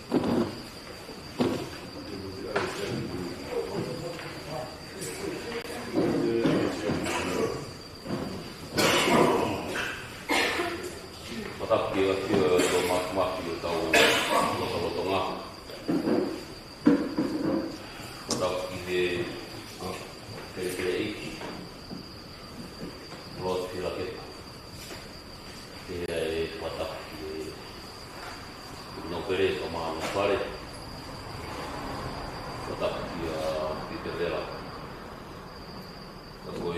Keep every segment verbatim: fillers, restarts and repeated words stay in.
Fakatapu ki he ʻafio ʻo e māfimafi ʻo e kau lotolotonga. Fakatapu ki he felekeleki, Lord Fielakepa. Pea ʻe fakatapu ki he nōpele ka mano fale. Fakatapu kia Pita Vela. Ka ko e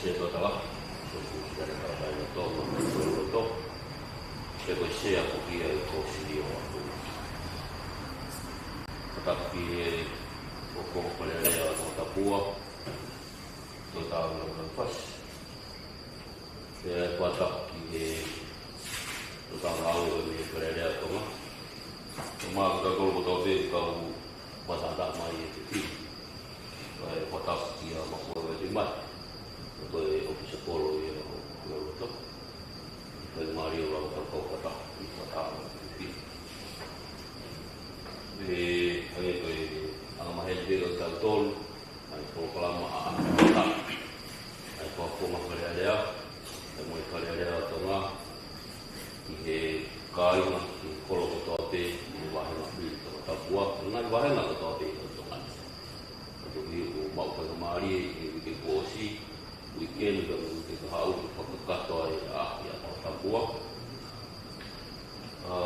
Setuata, ko e Setuata Karakai Loto, ko e Loto. Pea ko e Sea ko ia ʻo e Kōsilio ʻo Tonga. Fakatapu ki he kau Fale Alea ʻo Tongatapu, Toketā Ulaula Fasi. Pea fakatapu ki he Toketā Ngāue mei he Fale Alea ʻo Tonga. Ko e mātuʻa kolo kotoa pē kau fakataha mai ʻi he fefine. Pea fakatapu kia Makuawetimati. Ko e ʻōfisa kolo ia ʻo Loto. Pea mālō e lau fakatapu ki he fakataha mai ʻi he fefine. ʻE, hangē ko e anga maheni pē ʻo tautolu, ʻa e polokalama ʻa ʻAfio Mata, ʻa e Fakafofonga Fale Alea, ʻa e mo e Fale Alea ʻo Tonga, ki he kāinga, ki he kolo kotoa pē, ki he vāhenga fili Tongatapu, ngaahi vāhenga kotoa pē ʻo Tonga ni. Ka toki ʻoku mau faingamālie ʻi he uike kuo ʻosi, uike ni ka mo e uike kahaʻu, ke fakakakato ai ʻa e ʻaho ʻa Tongatapu. ʻA,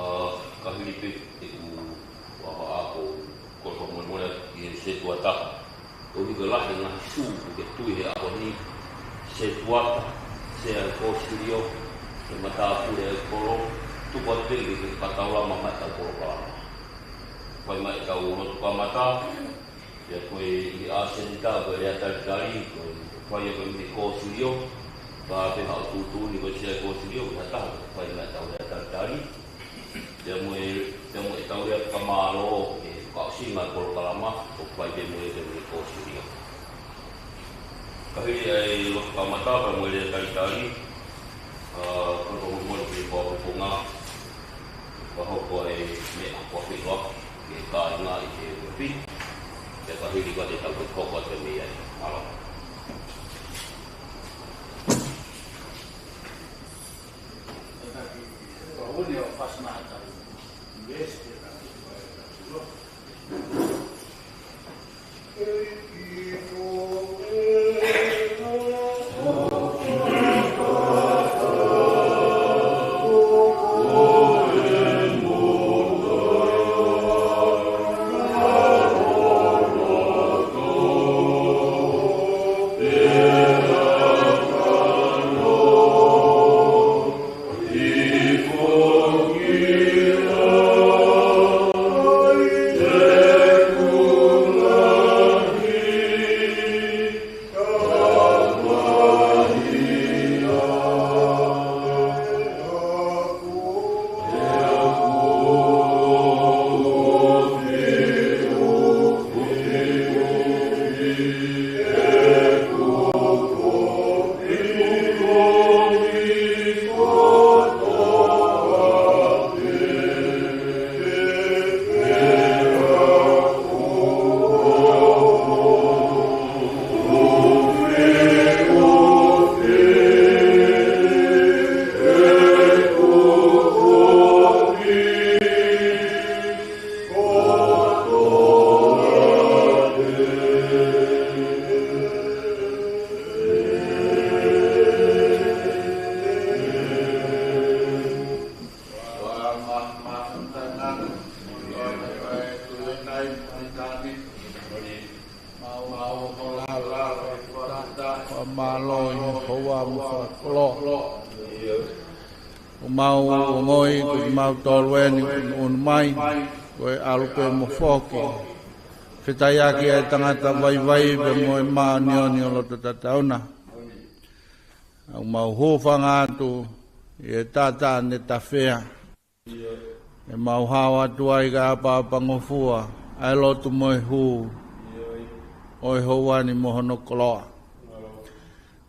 ka hili pē ʻeku vahevahe ko e fakamolemole ki he Setuata. ʻOku ʻi ai e lahi e ngaahi sū ʻoku ke tui he ʻaho ni, Setuata, Sea ʻo e Kōsilio, he matāpule ʻo e kolo, tuku atu pē ke ke fakataulama mai ʻetau polokalama. Fai mai ʻetau lotu kamata, pea ko e ʻi he ʻasenita, ko e lea talitali, ko e fai ia ko e mei he Kōsilio, ka pē haʻo tuʻutuʻuni ko e Sea ʻo e Kōsilio, ko ha taha, fai mai ʻetau lea talitali. Pea mo e, pea mo ʻetau lea fakamālō, ʻe ka ʻosi mai polokalama, ʻo fai pē mo e te mei he Kōsilio. Ka hili ʻa e lotu kamata, pea mo e lea talitali, ʻa, ko e fakamolemole ki he Fakafofonga, fakahoko e meʻa ko e filo, ki he kāinga ʻi he uefi, pea ka hili ka te tau hoko atu mei ai. Mālō. Fakamālō ʻi he houa mo e fakakoloa. ʻOku mau ongoʻi ko kimautolu eni ʻoku ʻunu mai, ko e ʻalu pē mo foki. Fetaiaki ʻa e tangata vaivai pea mo e māʻoniʻoni ʻo loto tatauna. ʻOku mau hūfanga atu ʻi he taʻataʻa ne tafea. ʻE mau hao atu ai ka ʻapaʻapangofua ʻa e lotu mo e hū ʻo e houa ni mo hono koloa.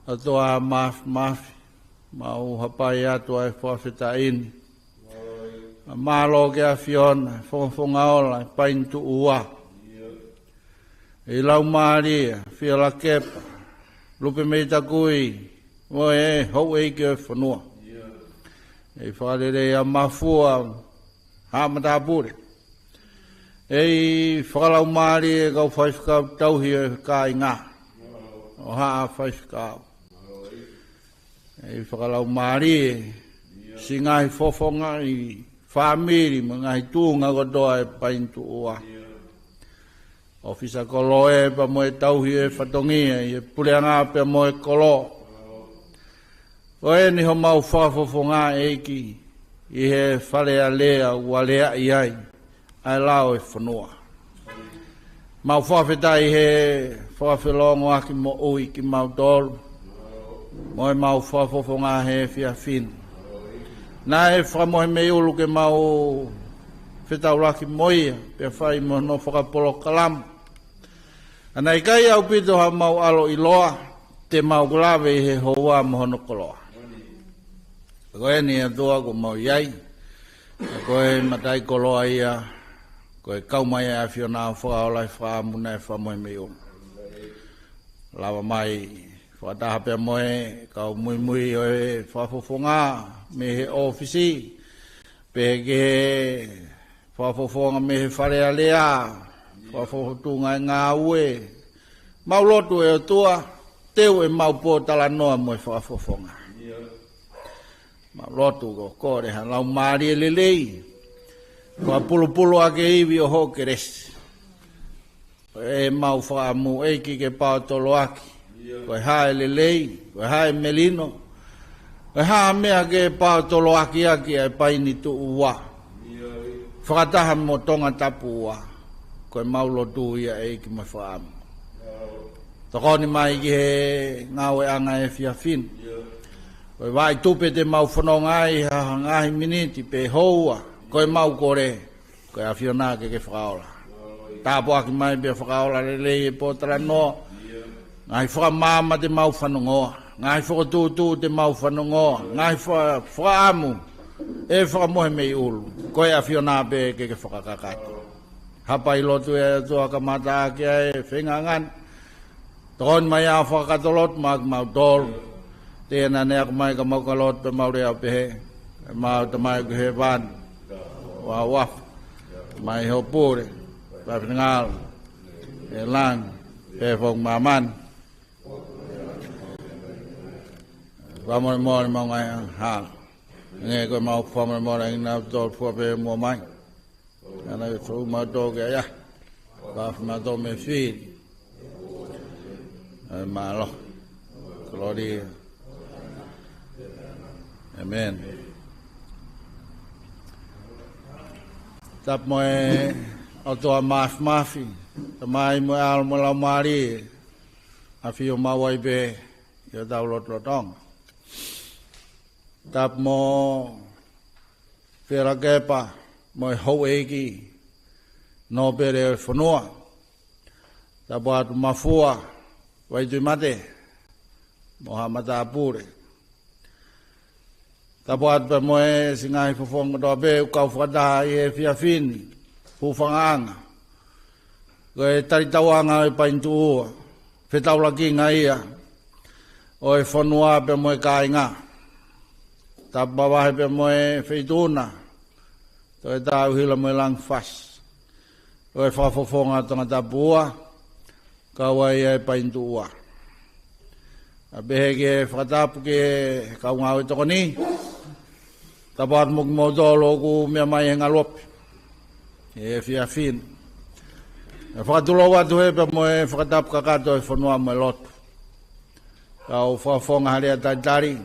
ʻOtua Māfimafi, mau hapai atu ʻa e fakafetaʻi ni. Mālō ki he ʻAfiona, Fofonga Ola ʻo e Paini Tuʻua. ʻI he laumālie, Fielakepa Lupe Meitakui, mo e houʻeiki ʻo e fonua. ʻI he fakalelei ʻa Mafua Haʻa Matāpule. ʻI he fakalaumālie kau faifekau tauhi ʻo e kāinga ʻo Haʻa Faifekau. ʻI he fakalaumālie siʻi ngaahi fofonga, ngaahi fāmili mo e ngaahi tuʻunga kotoa ʻo e Paini Tuʻua. ʻŌfisa kolo pea mo e tauhi ʻo e fatongia ʻi he puleʻanga pea mo e kolo. Ko eni homau fakafofonga ʻEiki ʻi he Fale Alea ʻoku aleaʻi ai ʻa e lao ʻo e fonua. Mau fakafetaʻi he fakafelongoaki moʻui kimautolu mo ʻemau fakafofonga he efiafi ni. Naʻe fakamohe mei ʻulu ke mau fetaulaki mo ia pea fai mo hono fakapolokalama. Ka naʻe ʻikai ʻaupito haʻamau ʻaloʻiloa te mau lave ʻi he houa mo hono koloa. Ko eni ʻa e ʻOtua ʻoku mau ʻi ai. Ko e mataʻikoloa ia, ko e kau mai ʻa e ʻAfiona ʻo fakaola e fakaʻamu naʻe fakamohe mei ʻulu. Lava mai fakataha pea mo e kau muimui ʻo e fakafofonga mei he ʻōfisi, pehē ki he fakafofonga mei he Fale Alea, fakafofonga ʻi he ngāue. Mau lotu ʻe ʻOtua, teu ʻemau pōtalanoa mo e fakafofonga. Mau lotu ko e kole ha laumālie lelei, ko e pulupulu ʻa e ivi ʻo hoʻo kelesi. ʻEmau fakaʻamu ʻEiki ke paotoloaki ko e hā e lelei, ko e hā e melino, ko e hā e meʻa ke paotoloaki ʻaki ʻa e Paini Tuʻua fakataha mo Tongatapu ua. Ko ʻemau lotu ia ʻEiki mo e fakaʻamu. Tokoni mai ki he ngāueʻanga ʻo e efiafi ni. Ko e vaʻi tupe te mau fononga ai ha ngaahi miniti pe houa, ko ʻemau kole ko e ʻAfiona ke ke fakaola. Tāpuaki mai pea fakaola lelei e pōtalanoa. Ngaahi fakamaama te mau fanongoa, ngaahi fokotuʻutuʻu te mau fanongoa, ngaahi fa-, fakaʻamu ʻe fakamohe mei ʻulu, ko e ʻAfiona pē ke ke fakakakato. Hapai lotu ʻe ʻOtua kamata ʻaki ʻa e feinga ngani. Tokoni mai ʻo fakakakato lotu maʻa kimautolu. Te na ne ako mai ka mau ka lotu pea mau lea ʻo pehē: ʻEmau Tamai ʻoku ʻi hēvani, ʻoku ʻafio mai hoʻo pule, fai ho finangalo ʻi langi pehē foki ʻi māmani. Fakamolemole ʻemau ngaahi angahala, hangē ko ʻemau fakamolemole ʻa kinautolu ʻoku fua pē muʻa mai. Ana ke fou mautolu ki ai, ʻa e fai mautolu mei he fili. ʻAi mālō. Kolōlia. ʻĒmeni. Tapu mo e ʻOtua Māfimafi, Tamai mo e ʻAlo mo e Laumālie, ʻafio maʻu ai pē ʻi hotau lotolotonga. Tapu mo Fielakepa mo e houʻeiki nōpele ʻo e fonua. Tapu atu Mafua Vaituʻimate mo Haʻa Matāpule. Tapu atu pea mo e siʻi ngaahi fofonga kotoa pē ʻoku kau fakataha ʻi he efiafi ni, hūfangaʻanga. Ko e talitauʻanga ʻo e Paini Tuʻua, fetaulakiʻanga ia ʻo e fonua pea mo e kāinga. Tapu mavahe pea mo e Feituʻu na Toketā ʻUhila mo e Langi Fasi, ʻo e fakafofonga Tongatapu ua, kau ai ʻa e Paini Tuʻua. ʻA pehē ki he fakatapu ki he kau ngāue tokoni. Tapu atu mo kimoutolu ʻoku meʻa mai he ngaluope he efiafi ni. ʻE fakatulou atu hē pea mo e fakatapu kakato ʻo e fonua mo e lotu. Kau fakafofonga ha lea talitali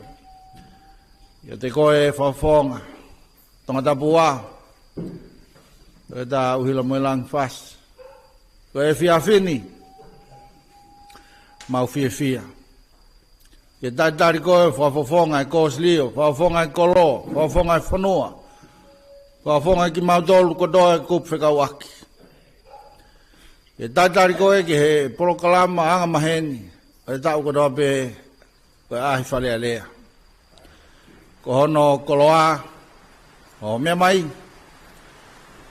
kiate koe fakafofonga Tongatapu ua, Toketā ʻUhila mo e Langi Fasi. Ko e efiafi ni, mau fiefia ke talitali koe fakafofonga e Kōsilio, fakafofonga e kolo, fakafofonga e fonua, fakafofonga kimautolu kotoa e kupu fekauʻaki. Ke talitali koe ki he polokalama angamaheni ʻo e taʻu kotoa pē, ko e ʻaʻahi Fale Alea. Ko hono koloa hoʻo meʻa mai,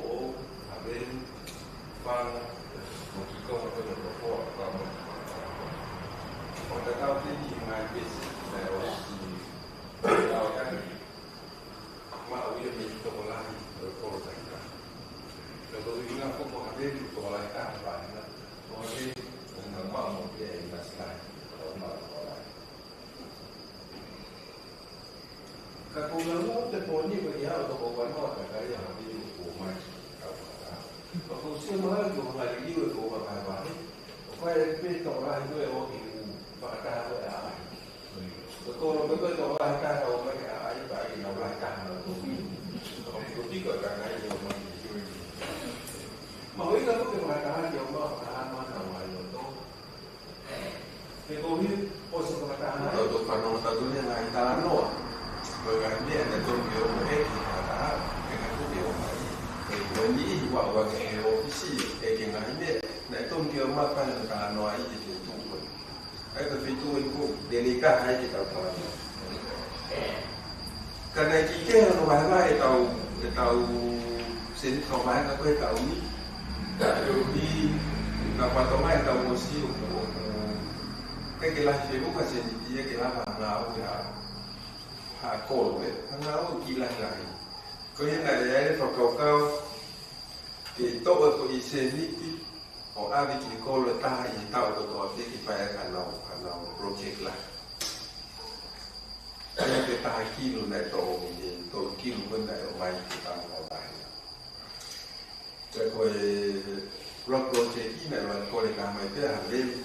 Foʻou, Havelu, Fanga, mo Kikoha pea mo Tofoa, ka mo Tofoa. ʻO tatau pē ki he ngaahi pesi naʻe ʻosi tatau atu, maʻu ia mei he tokolahi ʻo e kolo taʻitaha. Ka ko e ʻuhinga foki ko Havelu tokolahi taha pē ia, ko Havelu ʻoku nau maʻu mo pea ʻi Nasilahi, ʻo maʻu tokolahi. Ka ko e lau ʻo e pooni ko ia ʻo e toko ua noa ka kai a Havelu kuo mai. Ka ko e sio mai ko e ngali iu e ko ka kai vahe. ʻO kai e pē tokolahi ko e ʻoku fakataha ko e ʻaʻahi. Ko e kolo pē ko e tokolahi taha ʻoku ʻomai ke ʻai, pea ʻai ke nau lahi taha ʻenau toki. Ko e tiko ka nai ʻomai ke tui. Mahuʻinga ko e fakataha ke ʻomai fakataha mana ʻo ʻai ʻo tō. He koeʻuhi ʻosi fakataha. Tau tō fanongo atu ʻi he ngaahi talanoa. Ko e ngaahi meʻa naʻe tonu ke ʻomai ʻe he fakataha, ʻe ngaahi tonu ke ʻomai. Ko e niʻihi ʻoku ʻave ki he ʻōfisi, ʻeke ngaahi meʻa naʻe tonu ke ʻomai pea talanoaʻi ʻi he feituʻu ko ē. ʻA ia ko e feituʻu eni ʻoku lelei taha ai ke tau talanoa. Ka naʻe kiʻi kehe hono vahevahe ʻetau, ʻetau seniti fakavahenga ko ē ʻi he taʻu ni. Ka koeʻuhi naʻe fatongia ʻetau ʻosi ʻo, ʻo, ʻo, ʻikai ke lahi feʻunga seniti ia ke lava hanga ʻo ʻave ha, ha kolo, ē, hanga ʻo kiʻi lahilahi. Ko ia naʻe ʻi ai e fakakaukau ke toʻo e foʻi seniti ʻo ʻave ki he kolo ʻe taha ʻi he taʻu kotoa pē ke fai ai hanau, hanau project lahi. Ko e taha kilu naʻe toʻo mei he tolu kilu ko ē naʻe ʻomai ki he taʻu ni. Pea ko e rock project ʻi naʻe ʻuluaki kole ka mai pē ʻa Havelu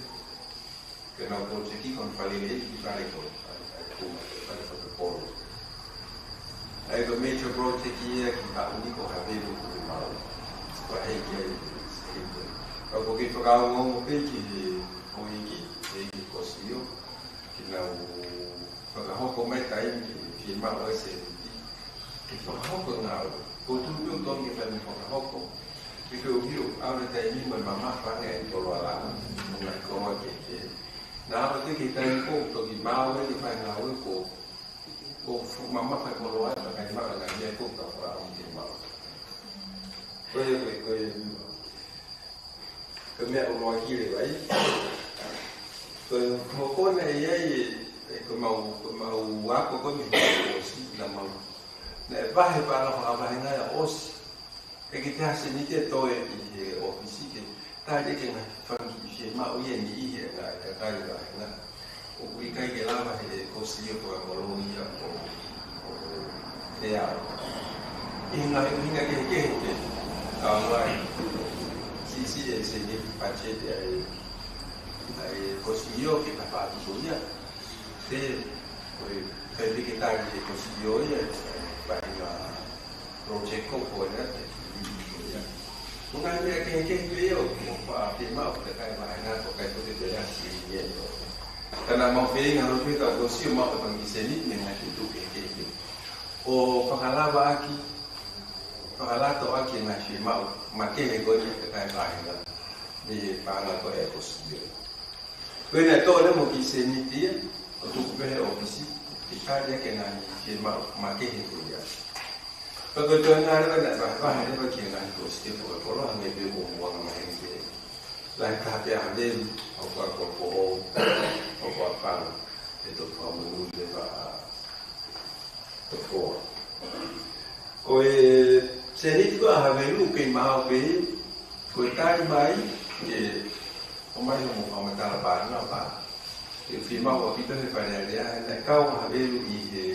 ke nau project ʻi ko ē fale lelei ki fale ko ē, fale, fale ko ē, fale ko ē polo. ʻA ia ko e major project ia ki he taʻu ni ko Havelu ko e mau. Ko e hei ki ai, hei ki ai. Ka ʻoku ou kei fakaongoongo pē ki he houʻeiki, houʻeiki ko Sio, ke nau fakahoko mai taimi ke fiemaʻu ai seniti ke fakahoko e ngāue. Ko e tuʻu pē ʻoku tonu ke fai mo fakahoko. Ke feʻuhi ʻoku ʻave taimi mo e mamafa ange ʻa e koloa lama, mo e ngaahi koloa kehekehe. Naʻa ʻave ki he taimi ko ē ʻoku toki maʻu ai ke fai e ngāue ko, ko fu-, mamafa e koloa ai, pea ʻikai maʻu e ngaahi meʻa ko ē ʻoku fakaʻamu ke maʻu. Ko ia, ko ia, ko ia. Ko e meʻa ʻuluaki leva ia. Ko e hoko naʻe ʻi ai e, e ko ʻemau, ko ʻemau ako ko ē mei he ʻosi naʻa mau. Naʻe vahe pē ʻa e fakavahenga ia ʻosi. ʻIkai ke toe ʻasi ni ke toe ʻi he ʻōfisi ke tali ʻaki e ngaahi fanga kiʻi fiemaʻu ia ʻe niʻihi e ngaahi kakai vahenga. ʻOku ʻikai ke lava he ko Sio ko e kolo ia ʻo, ʻo, ʻo, ʻe au. ʻI he ngaahi ʻuhinga kehekehe ke kau ai. Siʻisiʻi e seniti patiseti ʻa e, ʻa e ko Sio ke ka fatu ko ia. Te, ko e, kai te ke tali e ko Sio ia, vahenga project ko ko ena te ki ia. Ko e ngaahi meʻa kehekehe pē ia ʻoku, ʻoku fiemaʻu ke kai vahenga ko kai ko te pea si ia. Ka naʻa mau feinga holo pē ka ko Sio maʻu e fanga kiʻi seniti mei he ngaahi feituʻu kehekehe. ʻO fakalavaʻaki, fakalatoʻaki e ngaahi fiemaʻu makehe ko ē ke kai vahenga. Mei he paʻanga ko ē ko Sio. Ko ena ʻe toʻo leva mo e kiʻi seniti ia, ʻo tuku pē he ʻōfisi, ke tali ʻaki e ngaahi fiemaʻu makehe ko ia. Pea ko e toenga leva naʻe vahevahe leva ki he ngaahi kosipeli ʻo e kolo, hangē pē ko e muʻa maheni ke lahi taha pē ʻa Havelu, ʻo kua ko ko o, ʻo kua panga, ʻe toki fakamonū leva ʻa Tokoa. Ko e seniti ko ē ʻa Havelu kei maʻu pē, ko e tali mai, ke ʻomai hoʻomo fakamatala paʻanga pea ke fiemaʻu ʻaupito he Fale Alea, naʻe kau ʻa Havelu ʻi he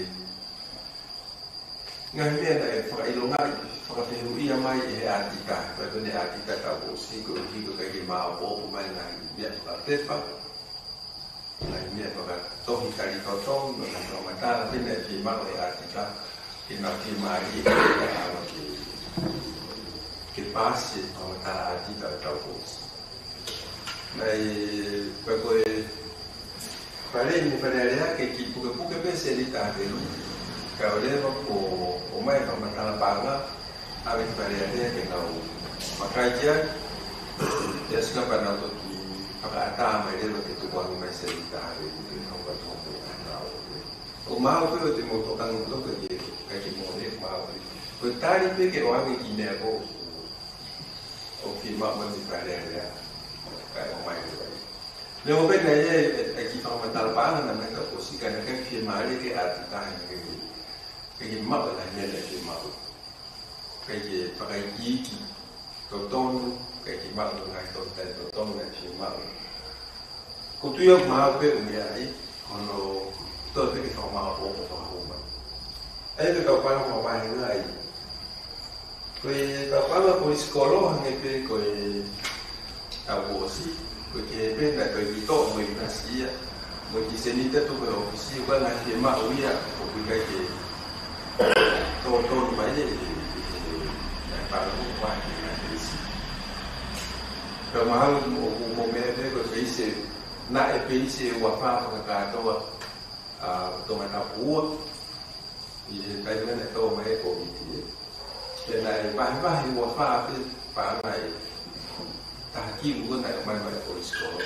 ngaahi meʻa naʻe fakaʻilongaʻi, fakafehuʻia mai ʻe he ʻātita, pea ko ʻene ʻātita taʻu kuo ʻosi, koeʻuhi ko e ʻikai ke maopoopo mai e ngaahi meʻa fakapepa, ngaahi meʻa fakatohi tali totonu, mo e ngaahi fakamatala pē naʻe fiemaʻu ʻe he ʻātita, ke nau fiemālie, ke nau ʻalu ke, ke paasi e fakamatala ʻātita ʻo e taʻu kuo ʻosi. Naʻe, pea ko e fale ni Fale Alea ke kiʻi pukepuke pē seniti ʻa Havelu, kae ʻoua leva kuo ʻomai e fakamatala paʻanga, ʻave ki Fale Alea ke nau vakai ki ai, pea sika pea nau toki fakaʻatā mai leva ke tukuange mai seniti ʻa Havelu ke nau vakai ki ai. ʻO maʻu pē ʻo te mou tokanga ʻo toki ke, ʻikai ke mou lea maʻu pē. Ko e tali pē ke ʻoange e kiʻi meʻa ko ē ʻoku fiemaʻu mei Fale Alea, kae ʻomai leva ia. Neongo pē naʻe ʻi ai e kiʻi fakamatala paʻanga naʻe mei he taʻu kuo ʻosi ka naʻe ʻikai fiemālie ke ʻātita he naʻe ʻikai ke, ʻikai ke maʻu e ngaahi meʻa naʻe fiemaʻu. ʻIkai ke fakaikiiki totonu, ʻikai ke maʻu e ngaahi tohi tali totonu naʻe fiemaʻu. Ko e tui ʻoku maʻu pē ʻuhinga ia, ko hono toe pē ke fakamaopoopo fakahū mai. ʻA ia ko e kau paʻanga fakavahenga ia. Ko e kau paʻanga poisikolo hangē pē ko e taʻu kuo ʻosi, ko e kehe pē naʻe toe kiʻi toʻo mo e ʻinasi ia. Mo e kiʻi seniti ʻoku tuku he ʻōfisi, ʻoku ʻikai ngaahi fiemaʻu ia ʻoku ʻikai ke tō tonu mai ʻi he, ʻi he, ʻi he, ʻi he palopalema ko ē ʻi he peisi. Pea mahalo mo, mo, mo e meʻa pē ko e peisi, naʻe peisi ʻe ua fā fakakātoa, ʻa, Tongatapu ua. ʻI he taimi naʻe tō mai e Kōviti, ē. Pea naʻe vahevahe ua fā pē paʻanga ʻe taha kilu ko ē naʻe ʻomai mai e Police Kolo.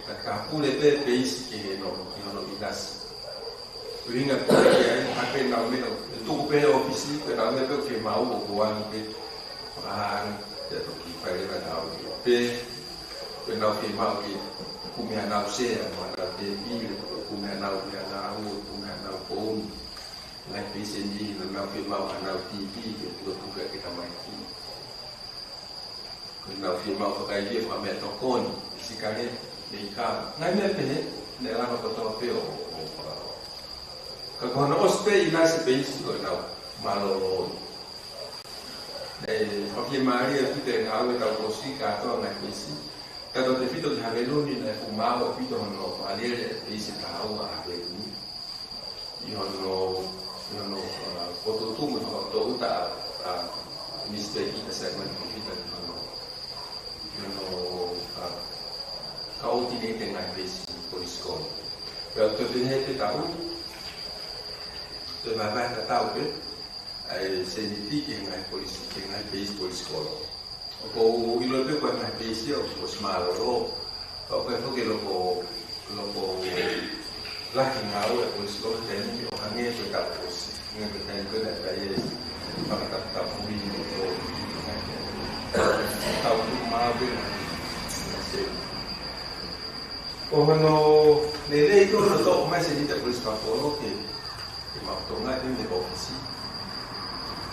Ka, ka pule pē peisi ki hono, ki hono ʻinasi. ʻUhinga ko ē ki ai, ha pē nau meʻa, ʻe tuku pē he ʻōfisi, pea nau meʻa pē ʻoku fiemaʻu ʻo ko eni pē. Fakahā, pea toki fai leva ʻenau meʻa pē, pea nau fiemaʻu ke kumi hanau sea, mo hanau tēpile, kumi hanau meʻangāue, kumi hanau pooni. Ngaahi peiseni, naʻa nau fiemaʻu hanau TV, ke pukepuke ʻaki e tamaiki. Ko ʻenau fiemaʻu fakaivia, fakameʻatokoni, sikaleti, meikava. Ngaahi meʻa pehē, naʻe lava kotoa pē ʻo, ʻo, ʻo. Ka ko hono ʻosi pē ʻinasi peisi ko ʻenau mālōlō. Naʻe fiemālie ʻaupito e ngāue ʻetau kosi kātoa ngaahi peisi. Tautautefito ki Haveluni naʻe fuʻu maau ʻaupito hono fakalele e peisi ʻe taha ua ʻa Haveluni. ʻI hono, ʻi hono, ʻa, potu tuʻu mo e fakatoʻuta ʻa, ʻa, mistake ʻi he assignment computer ʻi hono, ʻi hono, ʻa, coordinate e ngaahi peisi Police Kolo. Pea ʻoku toe pehē pē taʻu ni, toe vaevae tatau pē ʻa e seniti ki he ngaahi Police, ki he ngaahi peisi Police Kolo. ʻOku ou ʻilo pē ko e ngaahi peisi ʻoku ʻosi mālōlō. Ka ʻoku ʻikai foki ke loko, loko lahi e ngāue ʻa e Police Kolo he taimi ni ʻo hangē ko e taʻu kuo ʻosi. Hangē ko e taimi ko ē naʻe fai ai e fakataputapui ʻo, ʻo, tau tu mā pē na se. Ko hono lelei ko ē hono toʻo mai e seniti ʻa e Police Kolo ke, ke maʻu Tonga ki he ʻōfisi.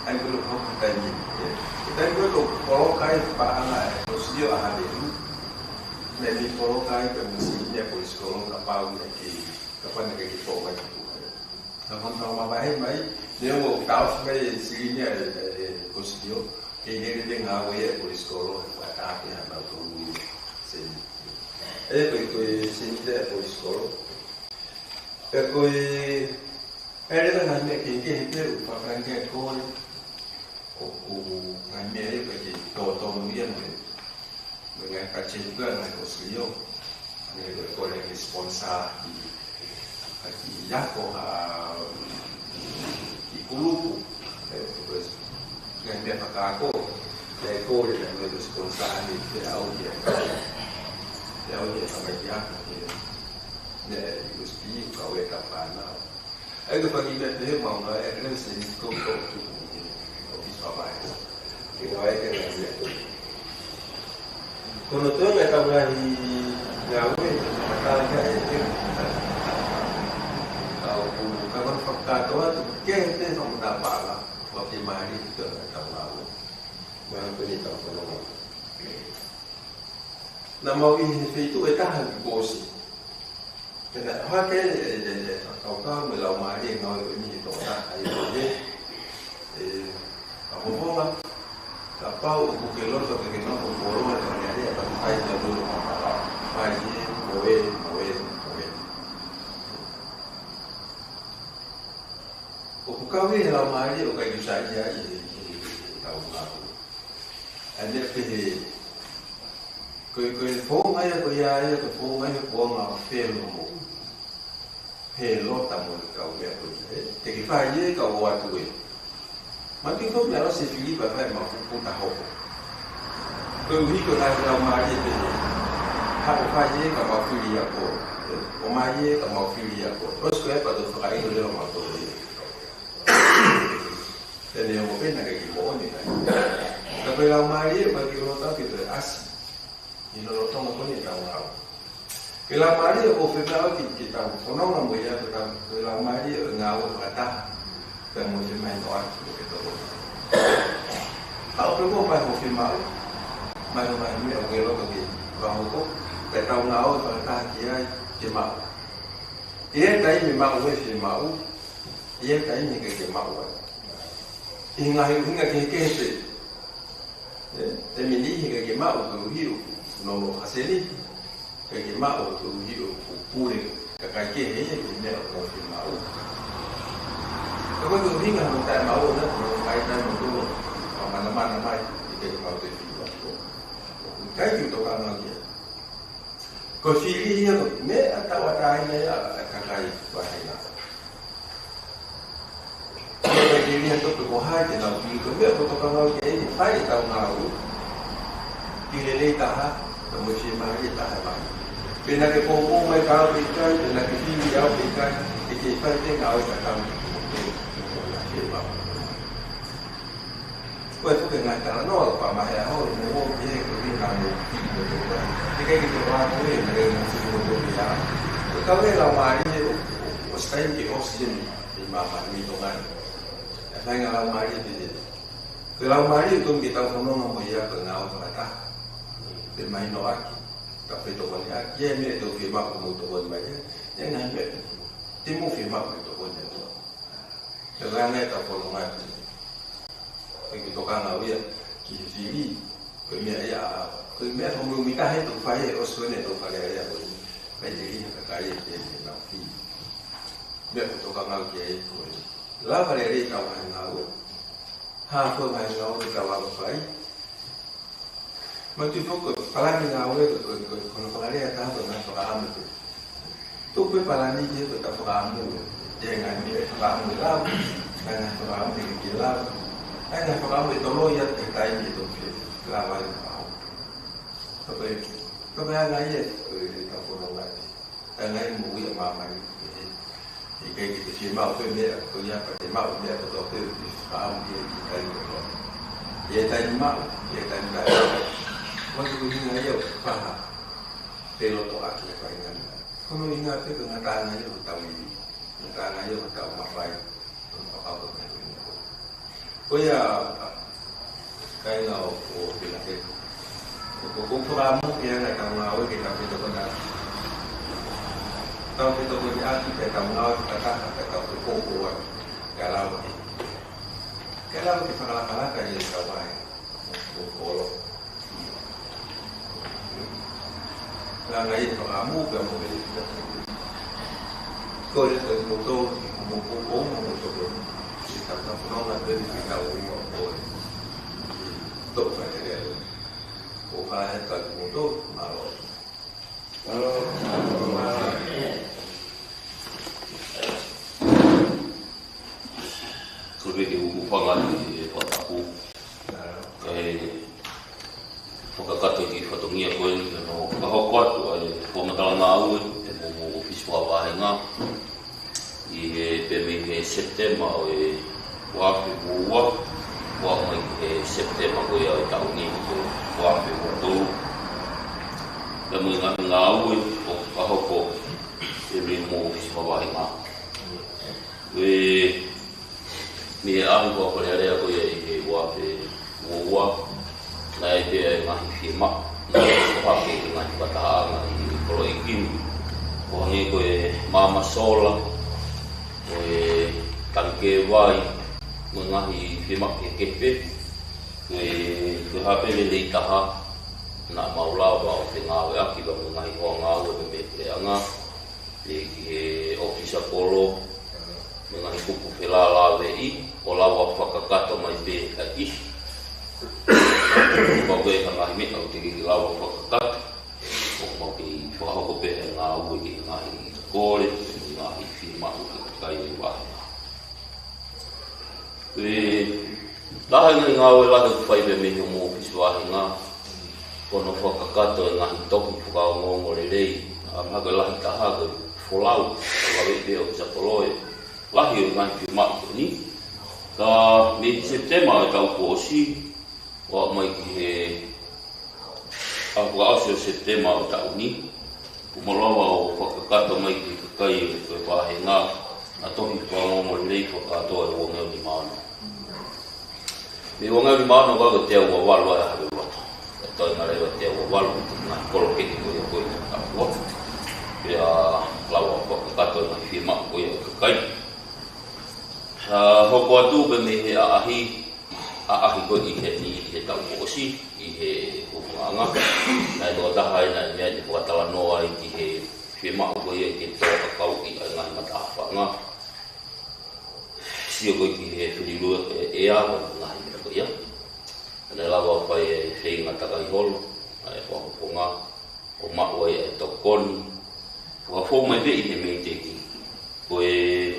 ʻAi ko e loto hoko he taimi ni, ē. He taimi ko ē ʻoku poloka ai e paʻanga ʻa e Kosilio ʻa Haveluni. Naʻe mei poloka ai pē mo e silini ʻa e Police Kolo kapau naʻe kei, kapau naʻe kei toʻo mai ki tuʻa. Ka ko hono mavahe mai, neongo ʻoku taʻofi mai e silini ʻa e, e, e Kosilio, kei lele pē ngāue ʻa e Police Kolo, he fakataha pē hanau tolu seniti. ʻE, ko e, ko e seniti ʻa e Police Kolo. Pea ko e, ʻe lele ngaahi meʻa kehekehe pē ʻoku fakaʻaongaʻi ko ē. ʻOku ngaahi meʻa ia ʻoku ʻikai ke tō tonu ia mo e, mo e ngaahi patiseti ko ē ʻa e ngaahi Kosilio. Hangē ko e kole ke sponsor ʻi, ʻi ako ha kiʻi kulupu. ʻE, ko e ngaahi meʻa fakaako. ʻE kole ke mo e sponsor ni ke ʻalu ia. Ke ʻalu ia tamaiki ako ke, ne, U S P, ka ue ka fānau. ʻAi ka faki meʻa pehē maʻu ngā e kena se ni ko ko tu ko ki ʻōfisi Fakamāʻopoʻopo. Ke ngāue ke ngāue meʻa ko. Ko hono toenga ʻetau ngaahi ngāue, ka tala ka e ke. Ka ʻoku, ka ko hono fakakātoa atu, ke he te fakamatapala, ʻoku fiemālie ki he toenga ʻetau ngāue. Mahalo pē ʻetau fononga. Naʻa mau ʻi he feituʻu ʻe taha ʻi Kosi. Pea naʻe ʻohake e, e, e, e, fakakaukau mo e laumālie e ngāue ko eni he tokotaha ʻa ia ko ē, e, ʻa Fofonga, kapau ʻoku ke loto ke ke nofo poloa e fale alea, ka ke fai ia lolo kapau. Fai ē, mo ē, mo ē, mo ē. ʻOku kau ʻi he laumālie ʻoku ʻikai ke u saiʻia ai he, he, he, he tau ngāue. ʻA ia pehē, ko e, ko e founga ia, ko ia ia, ko e founga ia, founga felo mo. He lota mo e kau meʻa ko ia, ē. Te ke fai ē, ka ʻoatu ē. Manatuʻi foki naʻe ʻosi e fili pea fai ʻemau fuʻu puta hoko. Koeʻuhi ko e ngaahi laumālie pehē. Haʻu ʻo fai ē, ka mau fili ia ko. Ē, ʻomai ē, ka mau fili ia ko. ʻOsi ko ē pea toki fakaʻilo leva mautolu ē. Te ne ongo pē naʻe ʻikai ke moʻoni ai. Ka ko e laumālie, ʻoku ʻikai ke lolotonga ke toe ʻasi. ʻI lolotonga ko eni ʻetau ngāue. Ko e laumālie ʻoku fiemaʻu ke, ke tau fononga mo ia, ko e tau, ko e laumālie ʻo e ngāue fakataha. Pea mo e fiemaʻu atu ʻo e toko. Ka ʻoku pehē mai hoʻo fiemaʻu. Mai hoʻo ngaahi meʻa ʻoku ke loto ke fakahoko. Pea tau ngāue fakataha ki ai, ke maʻu. ʻI he taimi maʻu e fiemaʻu. ʻI he taimi ʻikai ke maʻu ai. ʻI he ngaahi ʻuhinga kehekehe pē. Ē, taimi niʻihi ʻikai ke maʻu koeʻuhi ʻoku nofo ha seniti. ʻIkai ke maʻu koeʻuhi ʻoku pule kakai kehe ia ki he meʻa ʻoku nau fiemaʻu. Ka ko e ʻuhinga hono taʻemaʻu ʻona ko e fai taimi ʻo tolo, ʻo manamana mai, ʻikai ke maʻu e fili ʻo tolo. ʻIkai ke tokanga ki ai. Ko e fili ia ko e meʻa tauʻatāina ia ʻa e kakai vāhenga. Ko e fili ia toki ko hai te nau fili, ko e meʻa ʻoku tokanga ki ai, fai ʻetau ngāue. Fili lelei taha, ka mo e fiemālie taha mai. Pe naʻa ke poupou mai kiate au pe ʻikai, pe naʻa ke fili au pe ʻikai, ʻe kei fai pē ngāue tatau mo e fiemaʻu. Ko e fuke ngaahi talanoa, ʻoku pā mahe aho, mo o ki he ko ni na mo ki mo ko ka. ʻIkai ke te wā ko e, na le mo si mo ko ki a. Ko e kau e laumālie ʻo, ʻo, ʻo stain ke ʻosi eni, ʻi māmani ʻi Tonga ni. ʻE fai ngaahi laumālie pē eni. Ko e laumālie ʻoku tonu ke tau fononga mo ia ko e ngāue fakataha. Pea mahinoʻaki, tau fetokoniʻaki. ʻI ai e meʻa te u fiemaʻu ke mou tokoni mai ai. ʻI ai e ngaahi meʻa te mou fiemaʻu ke tokoni mai ai. He ko e anga ʻetau fononga ʻi he, ʻikai ke tokanga au ia ki he fili, ko e meʻa ia, ko e meʻa ko e meʻa ʻoku mitahe ʻetau fai ʻe ʻosi ko eni ʻetau Fale Alea ko eni. Fai lelei ha kakai ʻe ke ne nau fili. Meʻa ʻoku tokanga au ki ai ko e lava lelei ʻetau ngaahi ngāue. Ha ko e ngaahi ngāue ke tau lava fai. Mou tui foki ko e palani ngāue ko e, ko e, ko e, ko hono fakalea taha ko e ngaahi fakaʻamu pē. Tuku e palani ki he ko ʻetau fakaʻamu. ʻE ngaahi meʻa fakaʻamu ʻe lava, ngaahi fakaʻamu ʻe ʻikai ke lava, ngaahi fakaʻamu ʻe toloi atu he taimi ʻe tonu ke lava ai e fakaʻamu. Ka ko e, ka ko e anga ia ʻo ʻetau fononga ʻi he ʻa e ngaahi moʻui ʻa māmani. ʻE, ʻikai ke te fiemaʻu pē meʻa ko ia ka te maʻu meʻa kotoa pē ʻoku ke fakaʻamu ki ai ʻi he taimi kotoa. ʻI he taimi maʻu, ʻi he taimi taʻemaʻu. Ko e ʻuhinga ia ʻoku pā ha pelotoʻaki e faʻahinga ni. Ko hono ʻuhinga pē ko e ngataʻanga ia hotau ivi. Ngataʻanga ia hotau mafai. Ko ia, kāinga ʻo, ʻo Pinake. Ko, ko, ko e fakaʻamu ke anga ʻetau ngāue ke tau fetokoniʻaki. Tau fetokoniʻaki pea tau ngāue fakataha pea tau fekoukou atu. Ke lava ke, ke lava ke fakalakalaka ʻi heʻetau vahe. Ko, ko, ko, Ngaahi fakaʻamu pea mo e. Ko e, ko e moto, ko e moto, ko e moto, ko e moto. ʻI he tau fononga pē ʻi he tau ʻi muʻa ko e. Tau fai e lea. Ko e fai e tau moto, mālō. Mālō, mālō, mālō. Ko e ke u hūfanga atu ʻi he fakatapu. Kae fakakakato e kiʻi fatongia ko eni, ʻa ia ʻoku fakahoko atu ʻa e fakamatala ngāue ʻa e mo, mo ʻōfisi fakavahenga. ʻI he pē mei he Sepitema ʻo e ua afe ua ua, ʻo aʻu mai ki he Sepitema ko ia ʻo e taʻu ni ko e ua afe ua tolu. Pea mo e ngaahi ngāue ʻoku fakahoko ʻe mei mo ʻōfisi fakavahenga. ʻE, mei he ʻaho ko ē ʻa e Fale Alea ko ia ʻi he ua afe ua ua, naʻe ʻi ai pē ʻa e ngaahi fiemaʻu, naʻe ʻohake e ngaahi fakatahaʻanga ʻi he koloaʻiki ni. ʻO hangē ko e maama sola, ko e tangikē vai, mo e ngaahi fiemaʻu kehekehe pē. Ko e, ko e hā pē lelei taha, naʻa mau lava ʻo fengāueʻaki pea mo e ngaahi hoa ngāue mei he puleʻanga, ʻi he ʻōfisa kolo, mo e ngaahi kupu felālāveʻi, ʻo lava fakakakato mai pē ʻa e ʻi. Pau pē ha ngaahi meʻa ʻoku teʻeki ke lava fakakakato, ʻoku mau kei fakahoko pē ʻa e ngāue ki he ngaahi kole, mo e ngaahi fiemaʻu ʻa e kakai ʻo e vahenga. Ko e taha e ngāue lahi ʻoku fai pē mei hoʻomou ʻōfisi vahenga, ko hono fakakakato e ngaahi tohi fakaongoongo lelei, ʻa ia ko e lahi taha ko e folau, folau ʻi he ʻōfisa kolo ʻe lahi ʻo e ngaahi fiemaʻu ko eni. Ka mei Sepitema ʻo e taʻu kuo ʻosi, ʻo aʻu mai ki he ʻaho fakaʻosi ʻo Sepitema ʻo e taʻu ni, kuo mau lava ʻo fakakakato mai ki he kakai ʻo e vahenga ʻa e tohi fakaongoongo lelei fakakātoa ʻe uangeau nima ono. Mei he uangeau nima ono ka ko e teau ua valu ʻa e hake ua. ʻE toe ngale ua teau ua valu, ko e ngaahi kolo kehe ko ia ko ia ka ua. Pea lava ʻo fakakakato e ngaahi fiemaʻu ko ia ʻa e kakai. Ka hoko atu pē mei he ʻaʻahi, ʻaʻahi ko ē ʻi heni ʻi he taʻu kuo ʻosi, ʻi he hūfangaʻanga. Naʻe tokotaha ai, naʻe meʻa ʻi he fakatalanoa ai ki he fiemaʻu ko ia ke tō ʻakau ʻi ai ngaahi matafaʻanga. Sio ko ē ki he fililu e ʻea, ngaahi meʻa ko ia. Naʻe lava ʻo fai e feinga takai holo, ʻa e fakafofonga, ʻo maʻu ai e tokoni. Fakafou mai pē ʻi he MEIDECC. Ko e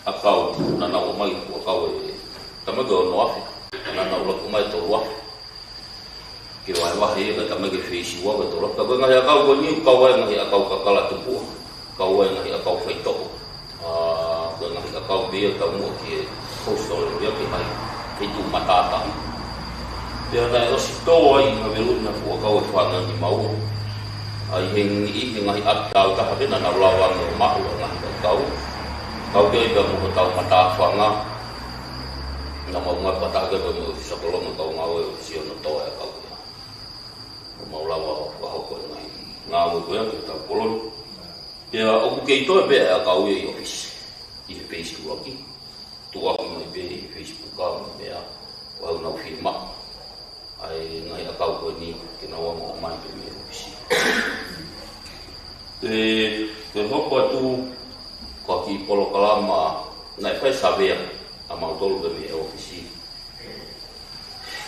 ʻakau, naʻa nau ʻomai ʻa e ʻakau ʻe tamaiki ʻe ono afe. Naʻa nau ʻuluaki ʻomai ʻe tolu afe. Ke vahevahe ia ka tamaiki e phase ua ko e tolu afe. Ka ko e ngaahi ʻakau ko eni, kau ai e ngaahi ʻakau kakala tupuʻa. Kau ai e ngaahi ʻakau faitoʻo. ʻA, ko e ngaahi ʻakau pē ia ʻoku tau muʻa ki he coastal area, ki he ngaahi feituʻu matātahi. Pea naʻe ʻosi tō ai ʻi Haveluki ʻa e fuʻu ʻakau ʻe fānau ni maua. ʻA, ʻi he ngi-, ʻi he ngaahi ʻapi tāutaha pē naʻa nau lava ange ʻo maʻu ʻa e ngaahi ʻakau. Kau ki ai pea mo hotau matafaʻanga. Naʻa mau ngāue fakataha ki ai pea mo e ʻōfisa kolo mo e kau ngāue ʻo e ʻōfisi ʻo nau tō e ʻakau ia. ʻO mau lava ʻo fakahoko e ngaahi ngāue ko ia ki hotau kolo ni. Pea ʻoku kei toe pē ʻa e ʻakau ia ʻi ʻōfisi, ʻi he phase ʻuluaki. Tuʻuaki mai pē ʻi he Facebook mo e meʻa, ʻoku nau fiemaʻu ʻa e ngaahi ʻakau ko eni ke nau ō mai pē mei he ʻōfisi. Ko e, ko e hoko atu, ko e kiʻi polokalama, naʻe fai savea ʻa mautolu pē mei he ʻōfisi.